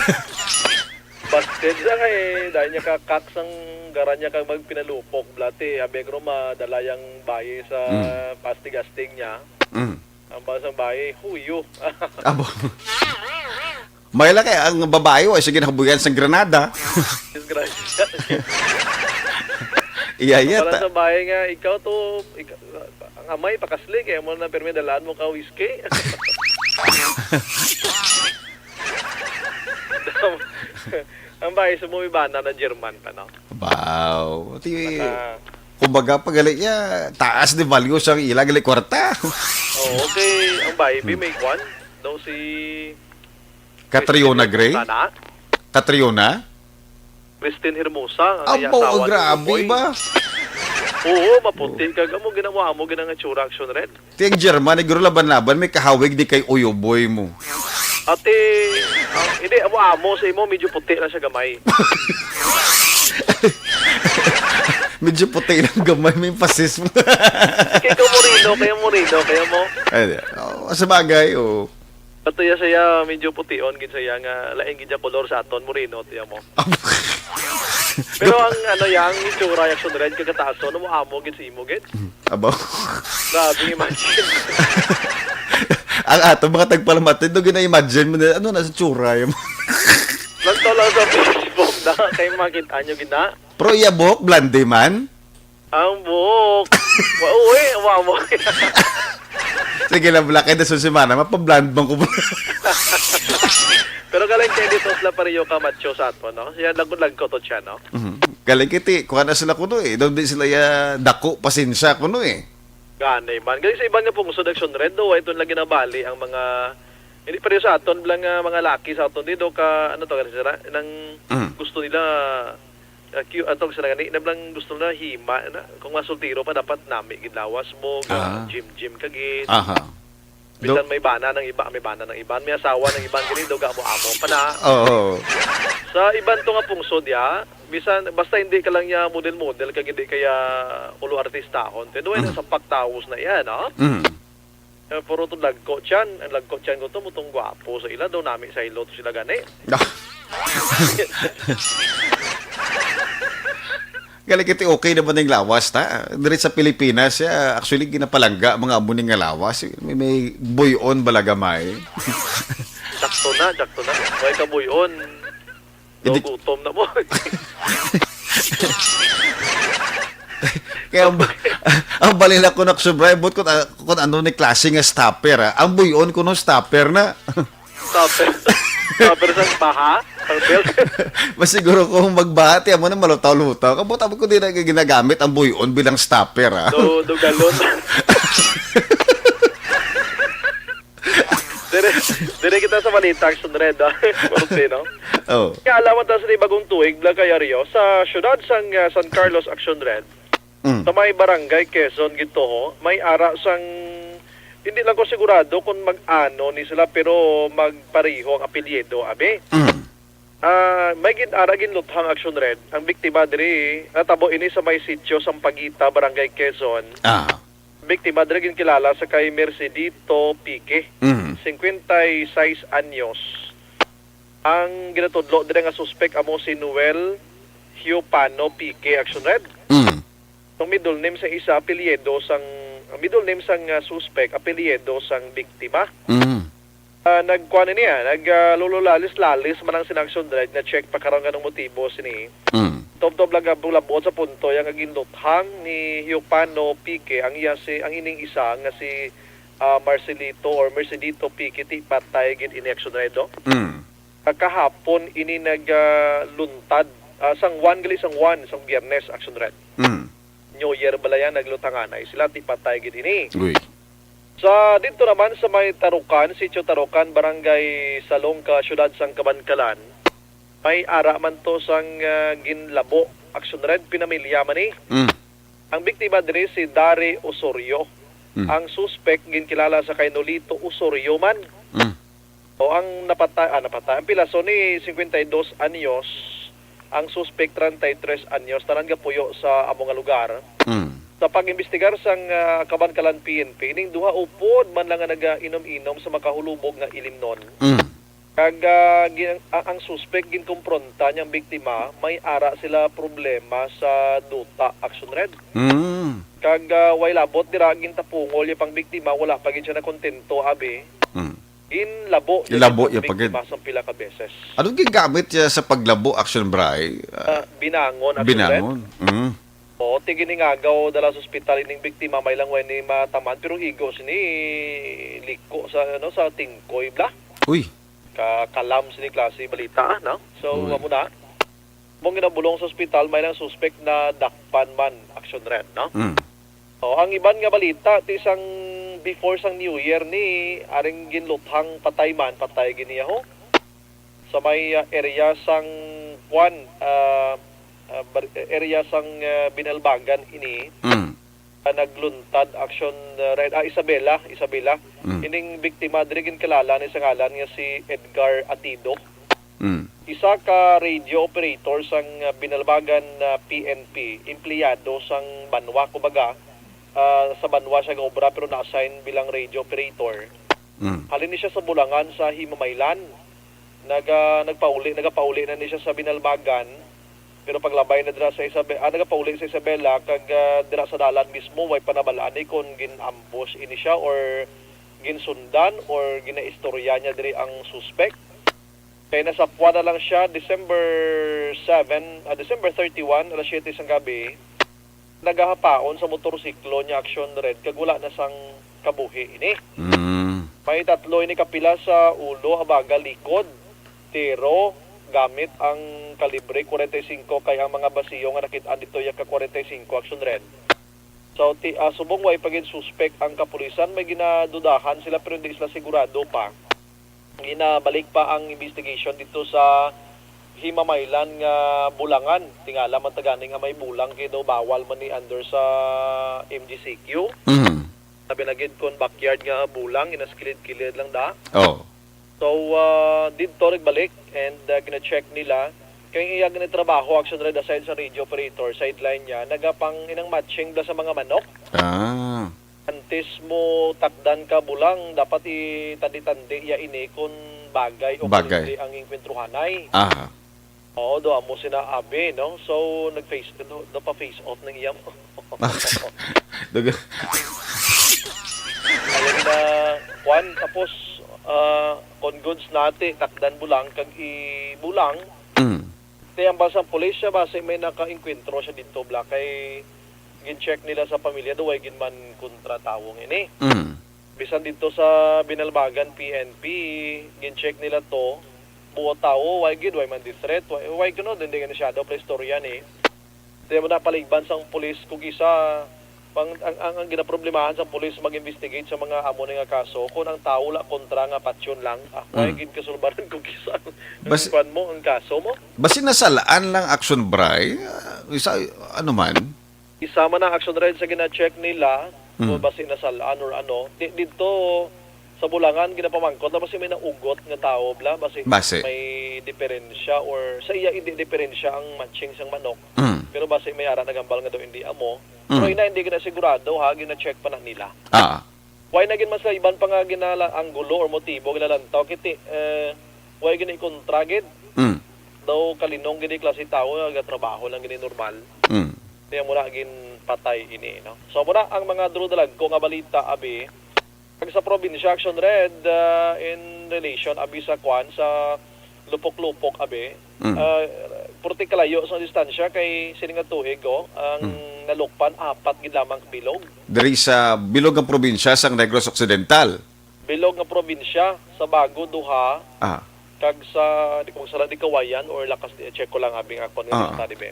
Busted siya kay dahil niya kakak sang Garand niya kag magpinalupok, bla ti. Abi ko madala yang bayi sa Mm. pastig-astig niya. Mm. Ang bawal sang bayi, huyo. Abo. May lang kay ang babae, wa, sige, nakabuyan sang granada. Disgrasya. Iya, iya, Para ta- sa bayi nga, ikaw to, ikaw, ang amay, pakasli, kaya mo na pirmi dalaan mo ka whiskey. Ang bayi sa mo, ibana na German pa, no? Wow. Ti-, Naka- kumbaga, pag gali niya, taas di value sang ila, gali kwarta. Oo, okay. Ang bayi, Hmm. may kwan. Daw si Catriona Christine Gray? Hermosa na? Catriona? Christine Hermosa, ang Abo, iya asawa ni grabe Uboy. ba? Oo, maputi. Kag amo ginawa mo, ginang itsura, Action Red. Ti ang German, siguro laban-laban, may kahawig di kay Uyoboy mo. Ate, ah, hindi, amo-amo sa imo, medyo puti lang siya gamay. Medyo puti lang gamay, may emphasis mo. Kaya ka moreno, kaya moreno, kaya mo. Ay, di. Oh, sa bagay, oh. Ato ya saya, medyo pution gid saya nga lain gid ya kolor sa aton, moreno, tiya mo. Pero ang, ano, ya, ang itsura, ya, Action Red, kagataas, no, mo amo gid sa imo gid. Abaw. Grabe, imagine. Ang ato mga tagpalamatid, no, gina-imagine mo na, ano na sa tsura, yung Lang to lang sa Facebook na, kay makita nyo gid na. Pero iya buhok, blonde man? Ang buhok. Wa-, uy, wa mo. Sige lang, Black, kaya sa semana, mapablonde man ko. Pero galing kay dito sila pareho ka macho sa ato, no? Siya, lagko-lagko to siya, no? Mhm. Galing kiti, kuha na sila kuno eh. Daw di sila ya dako, pasensya kuno eh. Ganay man. Galing sa iban nga pungsod, Action Red, do, ito lagi nabali ang mga, hindi pareho sa aton, blang, ah, mga laki sa aton, di do ka, ano to, ganun sila, nang Mhm. gusto nila, ah, cute, ato, sila gani, na blang gusto na hima, na, kung mga soltero pa, dapat nami, gid lawas mo, ga-, Ah. gym-gym ka, gid. Aha. Bisan Do- may bana ng iba, may bana ng iban, may asawa ng iban, gani, do, ga mo amo pa na. Oo. Sa iban to nga pungsod, ya, bisan, basta hindi ka lang ya model-model, kag hindi kaya ulo artistahon, te, do, ay Mm. nasa paktawos na yan, no? Mm. Eh, puro to lagko tiyan. Ang lagko tiyan ko to, mutong gwapo sa ila. Daw nami sa ilo to sila gani. Ah. Gali kiti okay naman ang lawas, ta? Diri sa Pilipinas, ya, actually, ginapalangga mga amo ni nga lawas. May, may buy-on bala gamay. Sakto na, sakto na. May kabuy-on. Hindi. Gutom na mo. Kaya ang ba-, ang balila ko na subray, but kung, ah, kung ano ni klase nga stopper, ah. Ang buy-on ko no stopper na. Stopper. Stopper sa baha? Ang belt? Mas siguro kung magbaha, tiyan mo na malutaw-lutaw. Kabot, abot ko di na ginagamit ang buy-on bilang stopper, ah. Do, do galon. Dire, dire kita sa balita, Action Red, ah. Kunti, no? Oh. Kaya alaman ta sa bagong tuig, Blang Kayario, sa siyudad sang, ah, San Carlos, Action Red, Mm. sa may barangay Quezon, gid to, ho, may ara sang, hindi lang ko sigurado kung mag-ano ni sila, pero magpareho ang apelyido, abi. Mm. Ah, may gin-, ara ginluthang, Action Red. Ang biktima diri, natabo ini sa may sitio Sampaguita, Barangay Quezon. Ah. Biktima diri ginkilala sa kay Mercedito Pique, Mhm. cincuenta y seis anyos. Ang ginatudlo diri nga suspek amo si Noel Hiopano Pique, Action Red. Mm. Ang middle name sa isa, apelyido sang, ang middle name sang, ah, suspect, apelyido sang biktima. Mm. Ah, nagkuan niya, nag, ah, lululalis-lalis man ang sina Action Red nga check pa karon nganong motibo sini. Mm. Tubtob lang gab-, labot sa punto yang ginluthang ni Hiopano Pique ang iya si, ang ining isa nga si, ah, Marcelito or Mercedito Pique, ti patay gid ini, Action Red, no? Mm. Ah, kahapon ini nag, ah, luntad, ah, sang Juan gali sang Juan, sang Biyernes, Action Red. Mm. New Year bala yan, naglutanganay sila, ti patay gid ini. Uy. Sa dito naman sa may Tarukan, Sitio Tarukan, Barangay Salongka, Siyudad sang Kabankalan, may ara man to sang, ah, ginlabo, Action Red, pinamilya man ni. Mm. Ang biktima diri si Dari Osorio. Mm. Ang suspek ginkilala sa kay Nolito Osorio man. Mm. O ang napatay, ah, napatay. Ang pilaso ni cincuenta y dos anyos, ang suspek treinta y tres anyos, tanan gapuyo sa amo nga lugar. Mm. Sa pag-imbestigar sang, ah, Kabankalan P N P, ning duha upod man lang nga nagainom-inom sa makahulubog nga ilimnon. Mm. Kag, ah, gin-, a-, ang suspek ginkumpronta niyang biktima, may ara sila problema sa duta, Action Red. Mm. Kag, ah, way labot dira, gintapungol iya pang biktima, wala pa gid siya nakontento, abi. Mm. Ginlabo niya Ilabo gid ang iya pa gid. biktima sang pila ka beses. Anong gingamit niya sa paglabo, Action Bray? Ah, Ah, binangon, Action Red. binangon. Mm. Oo, ti giningagaw dala sa ospital ining biktima, may lang way ni mataman, pero igo sini liko sa, ano, sa tingkoy, bla. Uy. Ka-, kalam sini klase balita, ah, no? So, Uy. amo na. Mong ginabulong sa ospital, may lang suspek na dakpan man, Action Red, no? Mm. O, ang iban nga balita, ti sang before sang New Year ni, aring ginluthang patay man, patay gid niya, ho. Sa may, ah, area sang, kwan, ah, ah, bar-, area sang, ah, Binalbagan ini, Mm. ah, nagluntad, Action, ah, Red, ah, Isabela, Isabela. Mm. Ining biktima diri ginkilala ni sa ngalan nga si Edgar Atido. Mm. Isa ka radio operator sang, ah, Binalbagan, ah, P N P, empleyado sang banwa, kumbaga, ah, sa banwa siya gaobra pero na-assign bilang radio operator. Mm. Halin ni siya sa Bulangan sa Himamaylan. Naga-, nagpauli, nagapauli na ni siya sa Binalbagan. Pero paglabay na dira sa Isabe-, ah, nagapauli sa Isabela, kag, ah, dira sa dalan mismo, way pa nabal-an ni kon gin-ambush ini siya or ginsundan or ginaistorya niya diri ang suspek. Kay nasapwan na lang siya December seven, ah, December thirty-one, alas siyete sang gabi, nagahapaon sa motorsiklo niya, Action Red, kag wala na sang kabuhi ini. Mm. May tatlo ini kapila sa ulo, habaga likod, tiro, gamit ang kalibre forty-five kay ang mga basiyo nga nakit-an dito iya ka forty-five, Action Red. So, ti-, ah, subong way pa gid suspek ang kapulisan, may ginadudahan sila pero hindi sila sigurado pa. Ginabalik pa ang investigation dito sa Himamaylan nga Bulangan. Tingala man ta gani nga may bulang kay daw bawal man ni under sa M G C Q. Mm. Sabi na gid kung backyard nga bulang, ginaskilid-kilid lang da. Oh. So, ah, didto nagbalik and, ah, gina-check nila. Kay iya gani trabaho, Action Red, aside sa radio operator, sideline niya, nagapang inang matching da sa mga manok. Ah. Antes mo takdan ka bulang, dapat itandi-tandi iya ini kung bagay o Bagay. kung hindi ang enkwentruhanay. Aha. Oo, do amo sina abi, no? So, nag-face, do, do pa face off ng iya mo. Duga. Ayun na, kwan, tapos, ah, kung goods nati, takdan bulang, kag i-bulang. Mm. Ti ang basang pulis siya, basi may naka-enkwentro siya dito, bla, kay gin-check nila sa pamilya, do way gid man kontra tawong ini. Mm. Bisan dito sa Binalbagan P N P, gin-check nila to, buot tawo, way gid, way man di threat, way, way kuno, hindi nga siya daw istorya ni. Di mo na paligban sang pulis kung isa, pang, ang, ang, ang ginaproblemahan sa pulis mag-investigate sa mga amo ni nga kaso, kung ang tawo la kontra nga patyon lang, ah, way Mm. gid kasulbaran kung isa ang Bas- kwan mo, ang kaso mo. Basi nasalaan lang, Action Bray, ah, isa, ano man? Isa man ang Action Red sa gina-check nila, Mm. kung basi nasalaan or ano. Di, dito sa Bulangan, ginapamangkot na basi may naugot nga tao, bla, basi Basi. may diferensya or sa iya, hindi diferensya ang matching sang manok. Mm. Pero basi may ara nagambal nga daw hindi amo. Mm. Pero ina, hindi gina sigurado, ha, gina-check pa na nila. Ah. Why na gid man sa iban pa nga ginala-, anggulo or motibo ginalantaw, kiti, eh, why gina ikontra gid? Mm. Daw kalinong gini klase tawo, nagatrabaho lang gini normal. Mm. Kaya muna ginpatay ini, no? So, muna ang mga duro dalagko nga balita, abi, kag sa probinsya, Action Red, ah, in relation, abi, sa kwan, sa Lupok-Lupok, abi, Mm. ah, purti kalayo sa distansya kay sining nga tuig, oh, ang Mm. nalukpan, apat gid lamang ka bilog. Diri sa bilog nga probinsya sang Negros Occidental. Bilog nga probinsya, sa Bago, duha, Ah. kag sa, di ko magsala, di Kawayan or Lakas, di, check ko lang, abi, nga kung Ah. Study, be.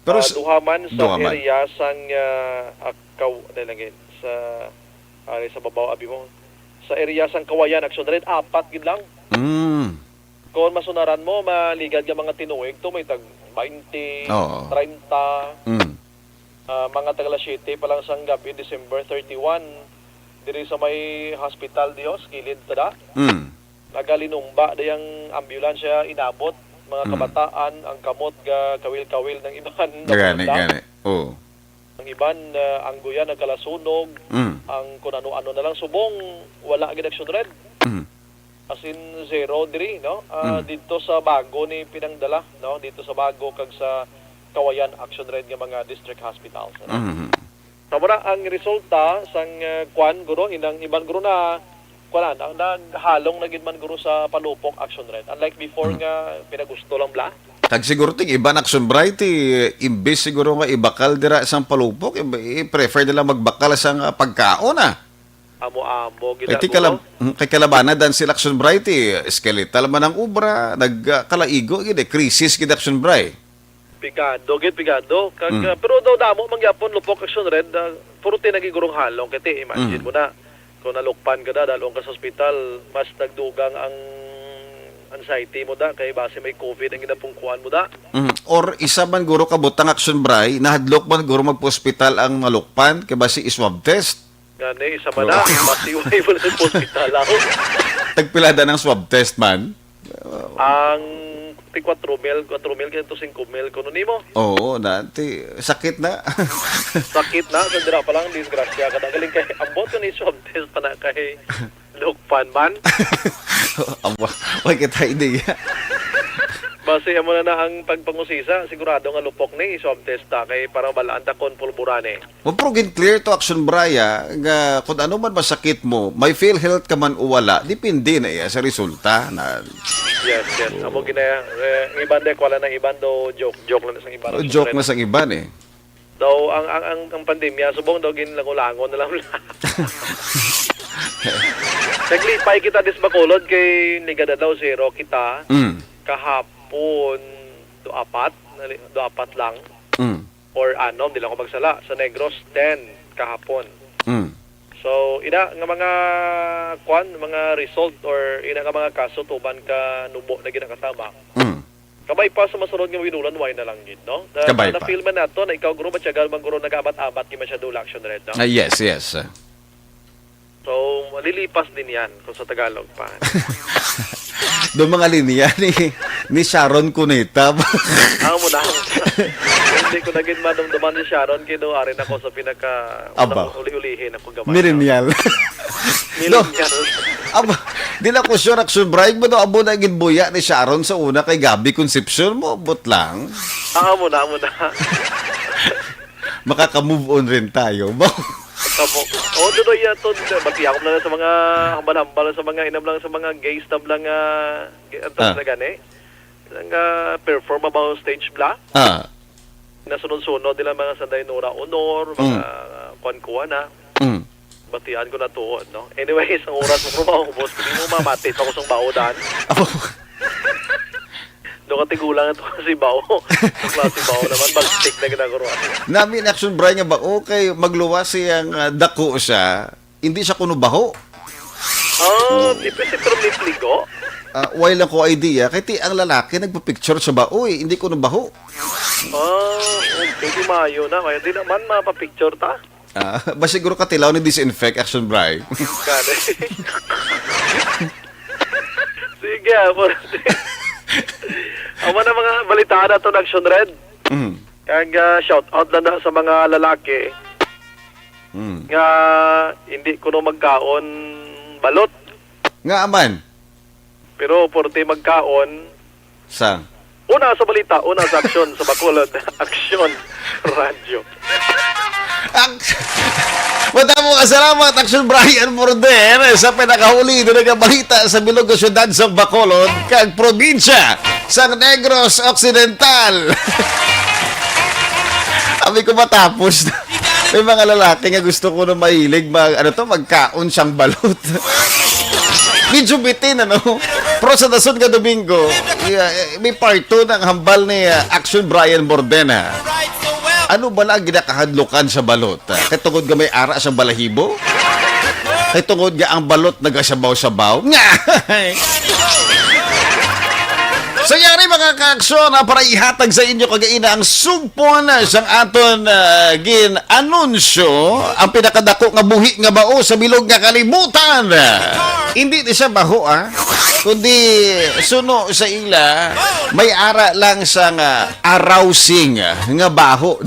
Pero Ah, s-, duha man sa duha man. area sang, ah, Akaw-, dali lang, eh, sa, ah, sa babaw, abi mo. Sa area sang Kawayan, Action Red, apat gid lang. Mm. Kung masunaran mo, maligad nga mga tinuig to, may tag twenty, Oo. treinta. Mm. Ah, mga taga alas siyete pa lang sang gabi, December thirty-one, diri sa may hospital, Dios, kilid tada. Mm. Nagalinumba dayang ambulansya, inabot, mga Mm. kabataan, ang kamot ga kawil-kawil ng iban. Gani, Napunla. gani. Oo. Ang iban, ah, ang guya nagkalasunog, Mm. ang kun ano-ano na lang subong, wala gid Action Red. Mm. As in, zero diri, no? Ah, Mm. dito sa Bago ni pinangdala, no? Dito sa Bago kag sa Kawayan, Action Red nga mga district hospitals, ano? Mm. Sa mura, ang resulta sang, ah, kwan, guro, inang iban, guro, na, kwan, ang naghalong na gid man, guro, sa palupok, Action Red. Unlike before Mm. nga pinagusto lang bla. Kag siguro ting iban, Action Bright, eh, imbis siguro nga ibakal dira sang palupok, i-, i-prefer nila magbakal sang, ah, pagkaon, ah. Amo-amo gid Kay ti ako, kalab-, no? Mm, kay kalabana dan sila, Action Bright, eh, skeletal man ang obra, nag, ah, kalaigo gid, eh, krisis gid, Action Bright. Pigado gid, pigado. Kag, Mm. ah, pero daw damo man gyapon lupok, Action Red, ah, puro ti nagigurong halong. Kay ti, imagine Mm. mo na, kung nalukpan ka na, dalong ka sa ospital, mas nagdugang ang anxiety mo da, kay basi may covid ang ginapungkuan mo da. Mm. Or isa man guro ka butang, Action Bright, nahadlok man guro magpa-ospital ang nalukpan, kay basi i-swab test. Gani, isa man na, Oo. masiway mo na sa ospital ako. Tagpilada ng swab test man? Ang ti kwatro mil, kwatro mil kay to singko mil kuno nimo. Oo, dati. Sakit na. Sakit na, sa dira pa lang, disgrasya ka na. Galing kay, ambot ko ni swab test pa na kay Lukpan man. Aba, wala kita idea. Base mo na na ang pagpangusisa, sigurado nga lupok ni, i-swab test ta kay para balaan ta kon pulbura ni. Mo, pero gin-clear to, Action Bright, ah, nga kung ano man masakit mo, may PhilHealth ka man o wala, depende na iya sa resulta na. Yes, yes. Amo gina-, eh, ang iban de, wala na iban do, joke, joke lang sa iban. Oh, joke na sa iban eh. Daw, ang, ang, ang, ang pandemya, subong daw ginlangon-langon na lang. Naglipay kita dis Bacolod kay nigada daw zero kita. Mm. Kahapon, do apat, nali-, do apat lang. Mm. Or anom, di lang ako magsala. Sa Negros, ten kahapon. Mm. So, ina nga mga, kwan, mga result or ina nga mga kaso tuman ka nubo na ginakatama. Mm. Kabay pa sa masunod nga winulan, why na lang gid, no? Na, Kabay na, pa. Na-feel man nato na ikaw, guro, matyagal man, guro, nag-abat-abat, di masyado la action red, no? Ah, yes, yes. So, malilipas din yan kung sa Tagalog pa. Do mga linya ni, ni Sharon Cuneta. Amo na. Hindi ko na gid madumduman si Sharon, kay do ari na ko sa pinaka, Aba. Uli-ulihin ako gamay. Millennial. Millennial. Aba, di na ko sure, Action Bright, mo do abo na ginbuya ni Sharon sa una kay Gabby Concepcion mo, but lang. Ah, amo na, amo na. Makaka-move on rin tayo. Kamo. Oh, Dodoy, ato, bati ako lang sa mga hambal-hambal, sa mga inam lang, sa mga gays tab lang, ah, antas Ah. na gani. Nga perform about stage bla. Ah. Nasunod-sunod nila mga Sanday Nora Honor, mga Mm. kuan-kuan na. Mm. Batian ko na tuod, no? Anyways, ang oras mo, maubos. Hindi mo mamati pa ko sa baodan. Apo. Do ka tigulang ito kasi bao. Ang klase bao naman, bagsik na ginagawa. Nami in Action Bright nga bao kay magluwas siyang, ah, dako siya. Hindi siya kuno baho. Oh, di pa si Permit Ligo? Ah, why lang ko idea? Kay ti ang lalaki nagpa-picture sa bao eh. Hindi kuno baho. Oh, okay. Di mayo na. Kaya di naman mapapicture ta. Ah, ba siguro katilaw ni disinfect, Action Bright? Gani. Sige, ah, pwede. Amo na mga balitaan nato na Action Red. Mm. Kag, ah, shout out lang na sa mga lalaki Mm. nga hindi kuno magkaon balot. Nga aman? Pero purti magkaon Sa? Una sa balita, una sa aksyon sa Bacolod, Aksyon Radyo. Ang Madamo nga salamat, Action Brian Morden, sa pinakahuli na nagabalita sa bilog nga syudad sa Bacolod kag probinsya sa Negros Occidental. Abi ko matapos na. May mga lalaki nga gusto ko na mahilig mag, ano to, magkaon sang balot. Medyo bitin, ano? Pero sa dason nga Domingo, yeah, eh, may part two ng hambal ni ah, Action Brian Morden, ha? Ano bala ang ginakahadlukan sa balot? Ah, kay tungod nga may ara sang balahibo? Kay tungod nga ang balot nagasabaw-sabaw? Nga! So, yari, mga kaaksyon, ah, para ihatag sa inyo kagaina ang sugpon sang aton ah, gin-anunsyo, ang pinakadako nga buhi nga bao sa bilog nga kalibutan. Hindi ni siya baho, ah, kundi suno sa ila, may ara lang sang ah, arousing nga baho.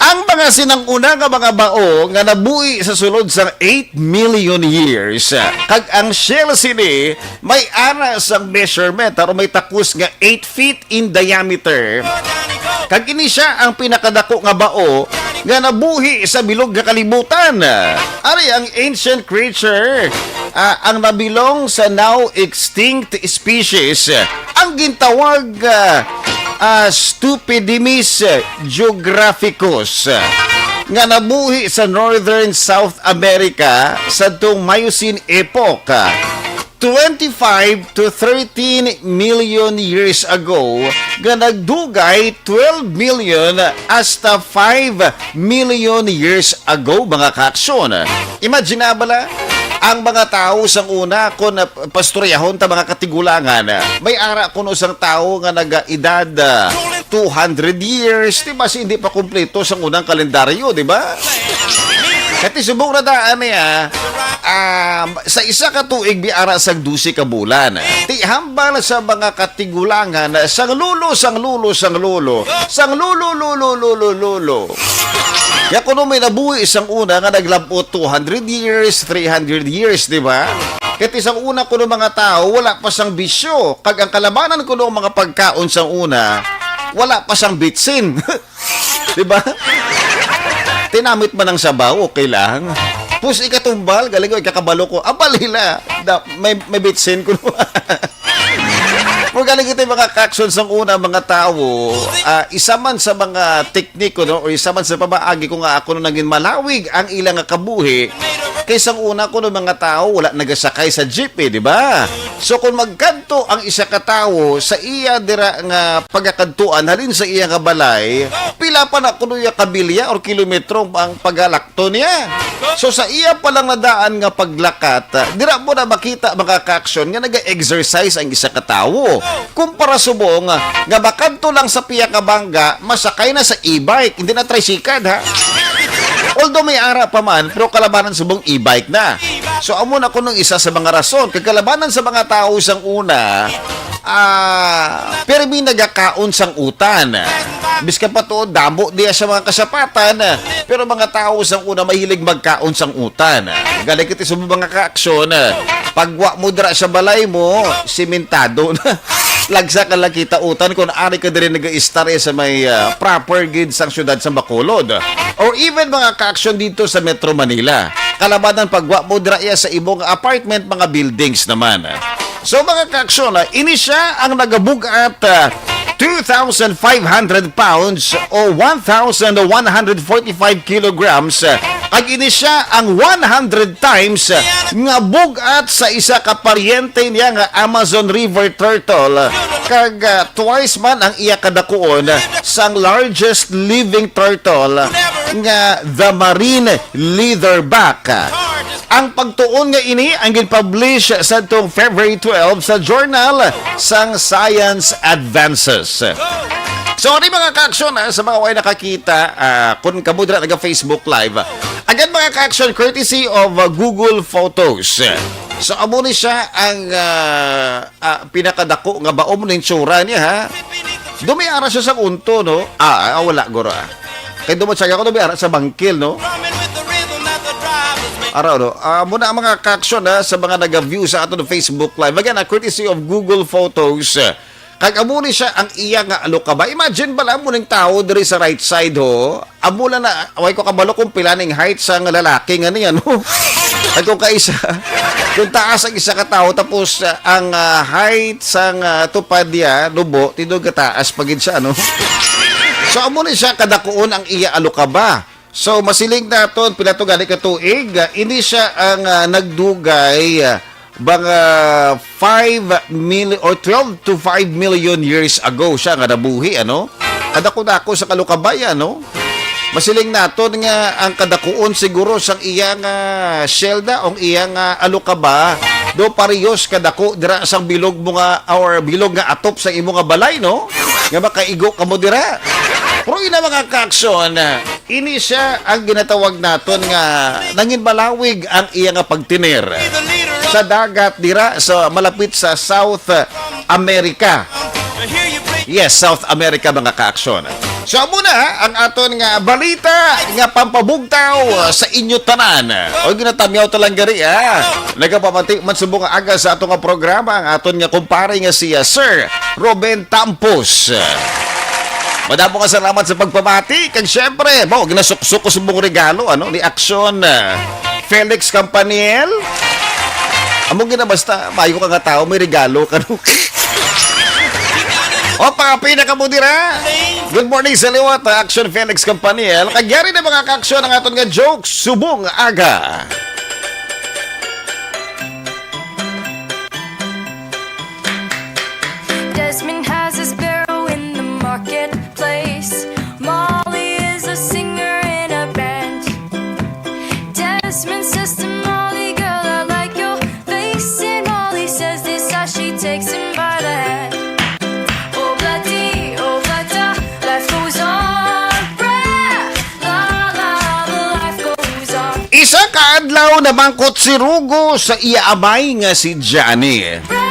Ang mga sinang-una nga mga bao nga nabuhi sa sulod sang eight million years, kag ang shell sini may ara sang measurement, aron may takos nga eight feet in diameter. Kag ini sia ang pinakadako nga bao nga nabuhi sa bilog nga kalibutan. Ari ang ancient creature, ah, ang nabilong sa now extinct species, ang gintawag ah, ah, Stupidimis geographicus, ah, nga nabuhi sa northern South America sadtong Miocene epoch, ah, twenty-five to thirteen million years ago, nga nagdugay twelve million hasta five million years ago, mga kaaksyon. Imagine na bala, ang mga tawo sang una, kung ah, pastoryahon ta mga katigulangan, may ara kuno sang tawo nga nagaedad ah, two hundred years, di ba, si hindi pa kumpleto sang unang kalendaryo, di ba? Kati subong na daan niya, ah, sa isa ka tuig biara sang dose ka bulan. Ti hambal sa mga katigulangan, sang lolo, sang lolo, sang lolo, sang lolo, lolo, lolo, lolo. Ya kuno may nabuhi sang una nga naglabot two hundred years, three hundred years, di ba? Kati sang una kuno mga tawo, wala pa sang bisyo. Kag ang kalabanan kuno ang mga pagkaon sang una, wala pa sang bitsin. Di ba? Tinamit man ang sabaw, okay lang. Pus ikatumbal, galing ko, ikakabalo ko. Abal hila, da, may, may bitsin ko. Kung galing ito yung mga kaaksyon sang una, mga tawo, ah, isa man sa mga tekniko, no, o isa man sa pamaagi ko nga ako nung naging malawig ang ilang kabuhi, kay sang una ko nung mga tawo, wala nagasakay sa jeep, eh, di ba? So, kung magkadto ang isa ka tawo sa iya dira nga pagakadtuan, halin sa iya nga balay, pila pa na kuno ya kabilya or kilometro ang pagalakto niya. So, sa iya pa lang nadaan nga paglakat, dira mo na makita, mga kaaksyon, nga naga-exercise ang isa ka tawo. Kumpara subong nga makadto lang sa piya ka bangga, masakay na sa e-bike, hindi na tricycle, ha? Although may ara pa man, pero kalabanan subong e-bike na. So, amo na kuno isa sa mga rason. Kag kalabanan sa mga tawo sang una, ah, pirmi nagakaon sang utan. Bisan pa tuod, damo diya sa mga kasapatan, pero mga tawo sang una mahilig magkaon sang utan. Galing kita sa mga kaaksyon, pag wa mo dira sa balay mo, simentado na. Lagsa ka lang kita utan kung ari ka diri nag-istar sa may ah, proper gid sang syudad sa Bacolod. Or even mga kaaksyon dito sa Metro Manila. Kalabanan pag wa mo dira iya sa imong apartment, mga buildings naman. So, mga kaaksyon, ah, ini siya ang nagabugat ah, two thousand five hundred pounds o one thousand one hundred forty-five kilograms. Ah, ag ini siya ang one hundred times ah, nga bugat sa isa ka paryente niya nga Amazon River turtle. Kag ah, twice man ang iya kadakuon sang largest living turtle nga the marine leatherback. Ang pagtuon nga ini ang gin-publish sadtong February twelve sa journal sang Science Advances. So, ni mga kaaksyon, ah, sa mga way nakakita, ah, kung kamo dira naga Facebook Live, again, mga kaaksyon, courtesy of ah, Google Photos. So, amo ni siya ang ah, ah, pinakadako nga baom na itsura niya, ha? Dumiara siya sa unto, no? Ah, ah, wala, guro, ah. Kay dumat siya ako, dumiara sa bangkil, no? Araw, no? Ah, muna ang mga ka-aksyon, ha, sa mga nag-view sa aton Facebook Live. Again, ah, courtesy of Google Photos. Kag amo ni siya ang iya nga alukaba. Imagine bala mo ning tawo diri sa right side, ho. Amo lang na, way ko kabalo kung pila ning height sang lalaki nga niya, no? At kung kaisa, kung taas ang isa ka tawo, tapos, ah, ang, ah, height sang, ah, tupad niya, nubo, tindog ka taas pa gid siya, no? So, amo ni siya kadakuon ang iya alukaba. So, masiling naton, pila to gani ka tuig? Ah, ini siya ang, ah, nagdugay, ah, mga five million or twelve to five million years ago siya nga nabuhi, ano? Kadako-dako sa kalukabay, ano? Masiling naton nga ang kadakuon siguro sang iya nga shell na, ang iya nga alukaba, do parehos kadako dira sang bilog mo nga, or bilog nga atop sa imo nga balay, no? Nga makaigo ka mo dira. Pero ina, mga ka-aksyon, ini siya ang ginatawag naton nga nanginbalawig ang iya nga pagtener sa dagat dira sa malapit sa South America. Yes, South America, mga ka-aksyon. So, amo na ang aton nga balita nga pampabugtaw sa inyo tanan. O, ginatamyaw ta lang gari, ha. Nagapamati man subong nga aga sa ato nga programa ang aton nga kumpare nga si, ah, Sir Ruben Tampos. Madamo nga salamat sa pagpamati. Kag syempre, mo, ginasuksok ko subong regalo, ano, ni Aksyon, ah, Felix Campaniel. Amo gina, basta mayo ka nga tao, may regalo ka, no? O, pangapi na ka mo dira. Good morning sa liwat, ah, Aksyon Felix Campaniel. Kag yari na, mga ka-aksyon, ang aton nga joke subong aga. Desmond has a sparrow in the marketplace. Molly is a singer in a band. Desmond says to Molly, "Girl, I like your face." And Molly says this as she takes him by the hand. Oh, bloody, oh, bloody, life goes on. Bra, la, la, la, life goes on. Isa ka adlaw, namangkot si Rugo sa iya amay nga si Johnny. Bra,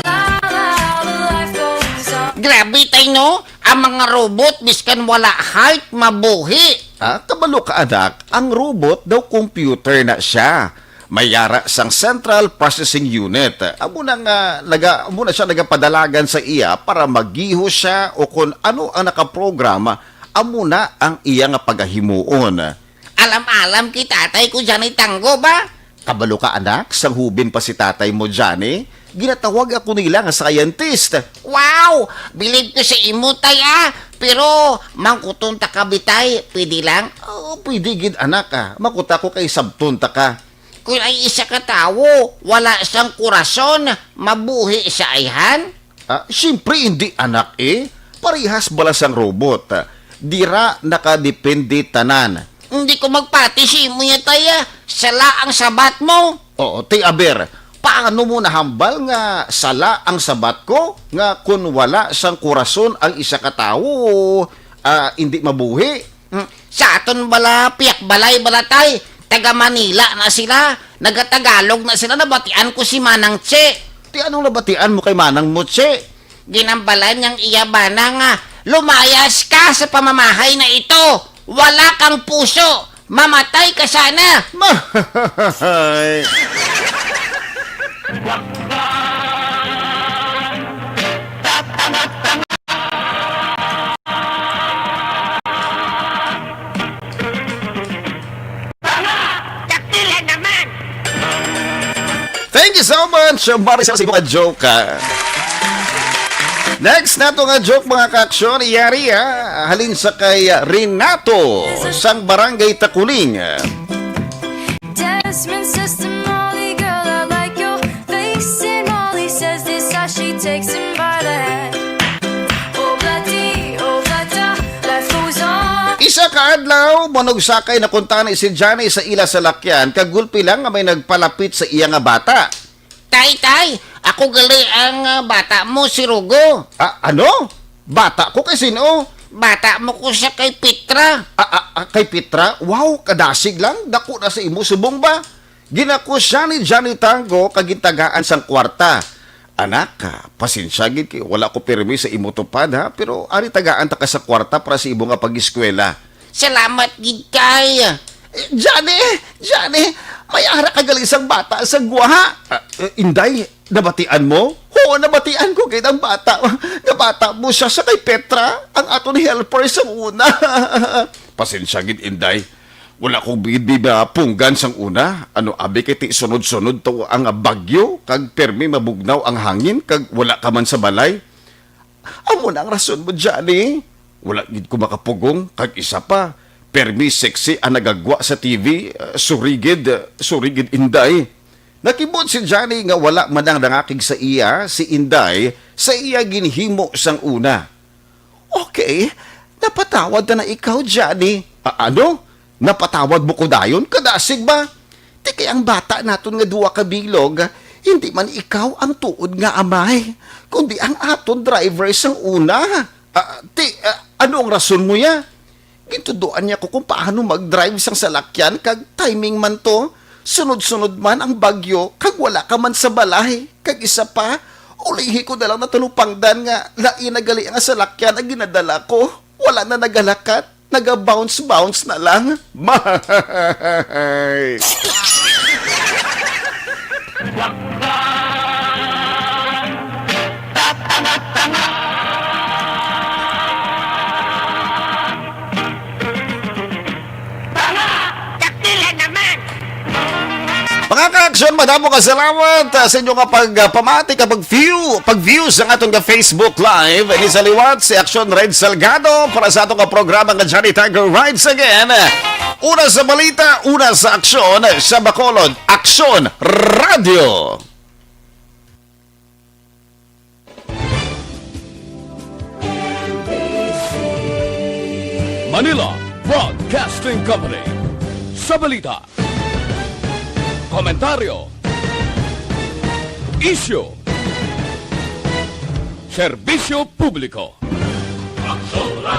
la, la, la, life goes on. Grabe, tay, no? Ang mga robot, biskan wala heart, mabuhi. Ah, kabalo ka, anak, ang robot daw computer na siya. May yara sang Central Processing Unit. Amo na nga, naga, amo na siya nagapadalagan sa iya para magihos siya o kung ano ang nakaprogram, amo na ang iya nga pagahimuon. Alam-alam kay tatay ko, Johnny Tango ba? Kabalo ka, anak, sang hubin pa si tatay mo, Johnny, ginatawag ako nila nga scientist. Wow! Believe ko sa imo, tay, ah. Pero mangkuton ta ka, bitay. Pwede lang? Oo, pwede gid, anak, ah. Makuta ko kay sabton ta ka. Kung ay isa ka tawo, wala sang kurason, mabuhi sa ayhan? Ah, siyempre hindi, anak, eh. Parehas bala sang robot. Dira nakadepende tanan. Hindi ko magpati sa imo ya, tay, ah. Sala ang sabat mo. Oo, tay, aber, paano mo nahambal nga sala ang sabat ko nga kun wala sang kurason ang isa ka tawo, ah, hindi mabuhi? Hmm, sa aton bala, piyak balay bala, tay. Taga Manila na sila. Nagatagalog na sila. Nabatian ko si Manang Che. Ti, anong nabatian mo kay Manang mo, Che? Ginambalan niyang iya bana nga, "Lumayas ka sa pamamahay na ito. Wala kang puso. Mamatay ka sana." Mahay. Dakila naman! Thank you so much, Maricel, sa imo nga joke, ah. Next nato nga joke, mga ka-aksyon, iyari, ah, halin sa kay Renato sang Barangay Takuling. Desmond says to Molly, "Girl, I like your face." And Molly says this as she takes him by the hand. Oh, bloody, oh, bloody, life goes on. Isa ka adlaw, manugsakay na kuntani si Johnny sa ila salakyan, kag gulpi lang nga may nagpalapit sa iya nga bata. "Tay, tay, ako gali ang, ah, bata mo, si Rugo." "Ah, ano? Bata ko kay sino?" "Bata mo ko siya kay Petra." "Ah, ah, ah, kay Petra? Wow, kadasig lang. Dako na sa imo subong ba?" Ginakos siya ni Johnny Tango kag gintagaan sang kwarta. "Anak, ah, pasensya gid kay wala ko pirmi sa imo tupad, ha, pero ari tagaan ta ka sa kwarta para sa imo nga pag-eskwela." "Salamat gid kay." "Eh, Johnny, Johnny, May ara ka gali sang bata sa guha. Ah, eh, Inday, nabatian mo? Oo, nabatian ko gid ang bata. Nga bata mo siya sa kay Petra, ang aton helper sa una. Pasensya gid, Inday. Wala ko gid mapunggan sang una. Ano, abi kay ti sunod-sunod to ang bagyo, kag permi mabugnaw ang hangin, kag wala ka man sa balay. Amo na ang rason mo, Johnny. Wala gid ko makapugong, kag isa pa, permi sexy ang nagagwa sa T V, uh, surigid, uh, surigid, Inday. Nakibot si Johnny nga wala man ang nangakig sa iya si Inday sa iya ginhimo sang una. Okay, napatawad na na ikaw, Johnny. A-, ano? Napatawad mo ko dayon? Kadasig ba? Ti kay ang bata naton nga duwa ka bilog, hindi man ikaw ang tuod nga amay, kundi ang aton driver sang una. Ah, ti, ah, ano ang rason mo ya? Gintuduan niya ko kung paano mag-drive sang salakyan, kag timing man to. Sunod-sunod man ang bagyo, kag wala ka man sa balay. Kag isa pa, ulihi ko na lang natalupangdan nga lain na gali ang salakyan ang ginadala ko. Wala na nagalakat, naga-bounce-bounce na lang. Mahay! Tanga! Dakila naman! Mga ka-aksyon, madamo nga salamat, ah, sa inyo nga pag, ah, pamati, ka pag-view, pag-view sa aton nga Facebook Live. Ini sa liwat si Aksyon Red Salgado para sa aton nga programa nga Johnny Tiger Rides Again. Una sa balita, una sa aksyon sa Bacolod. Aksyon Radio. Manila Broadcasting Company. Sa balita, komentaryo, isyu, serbisyo publiko.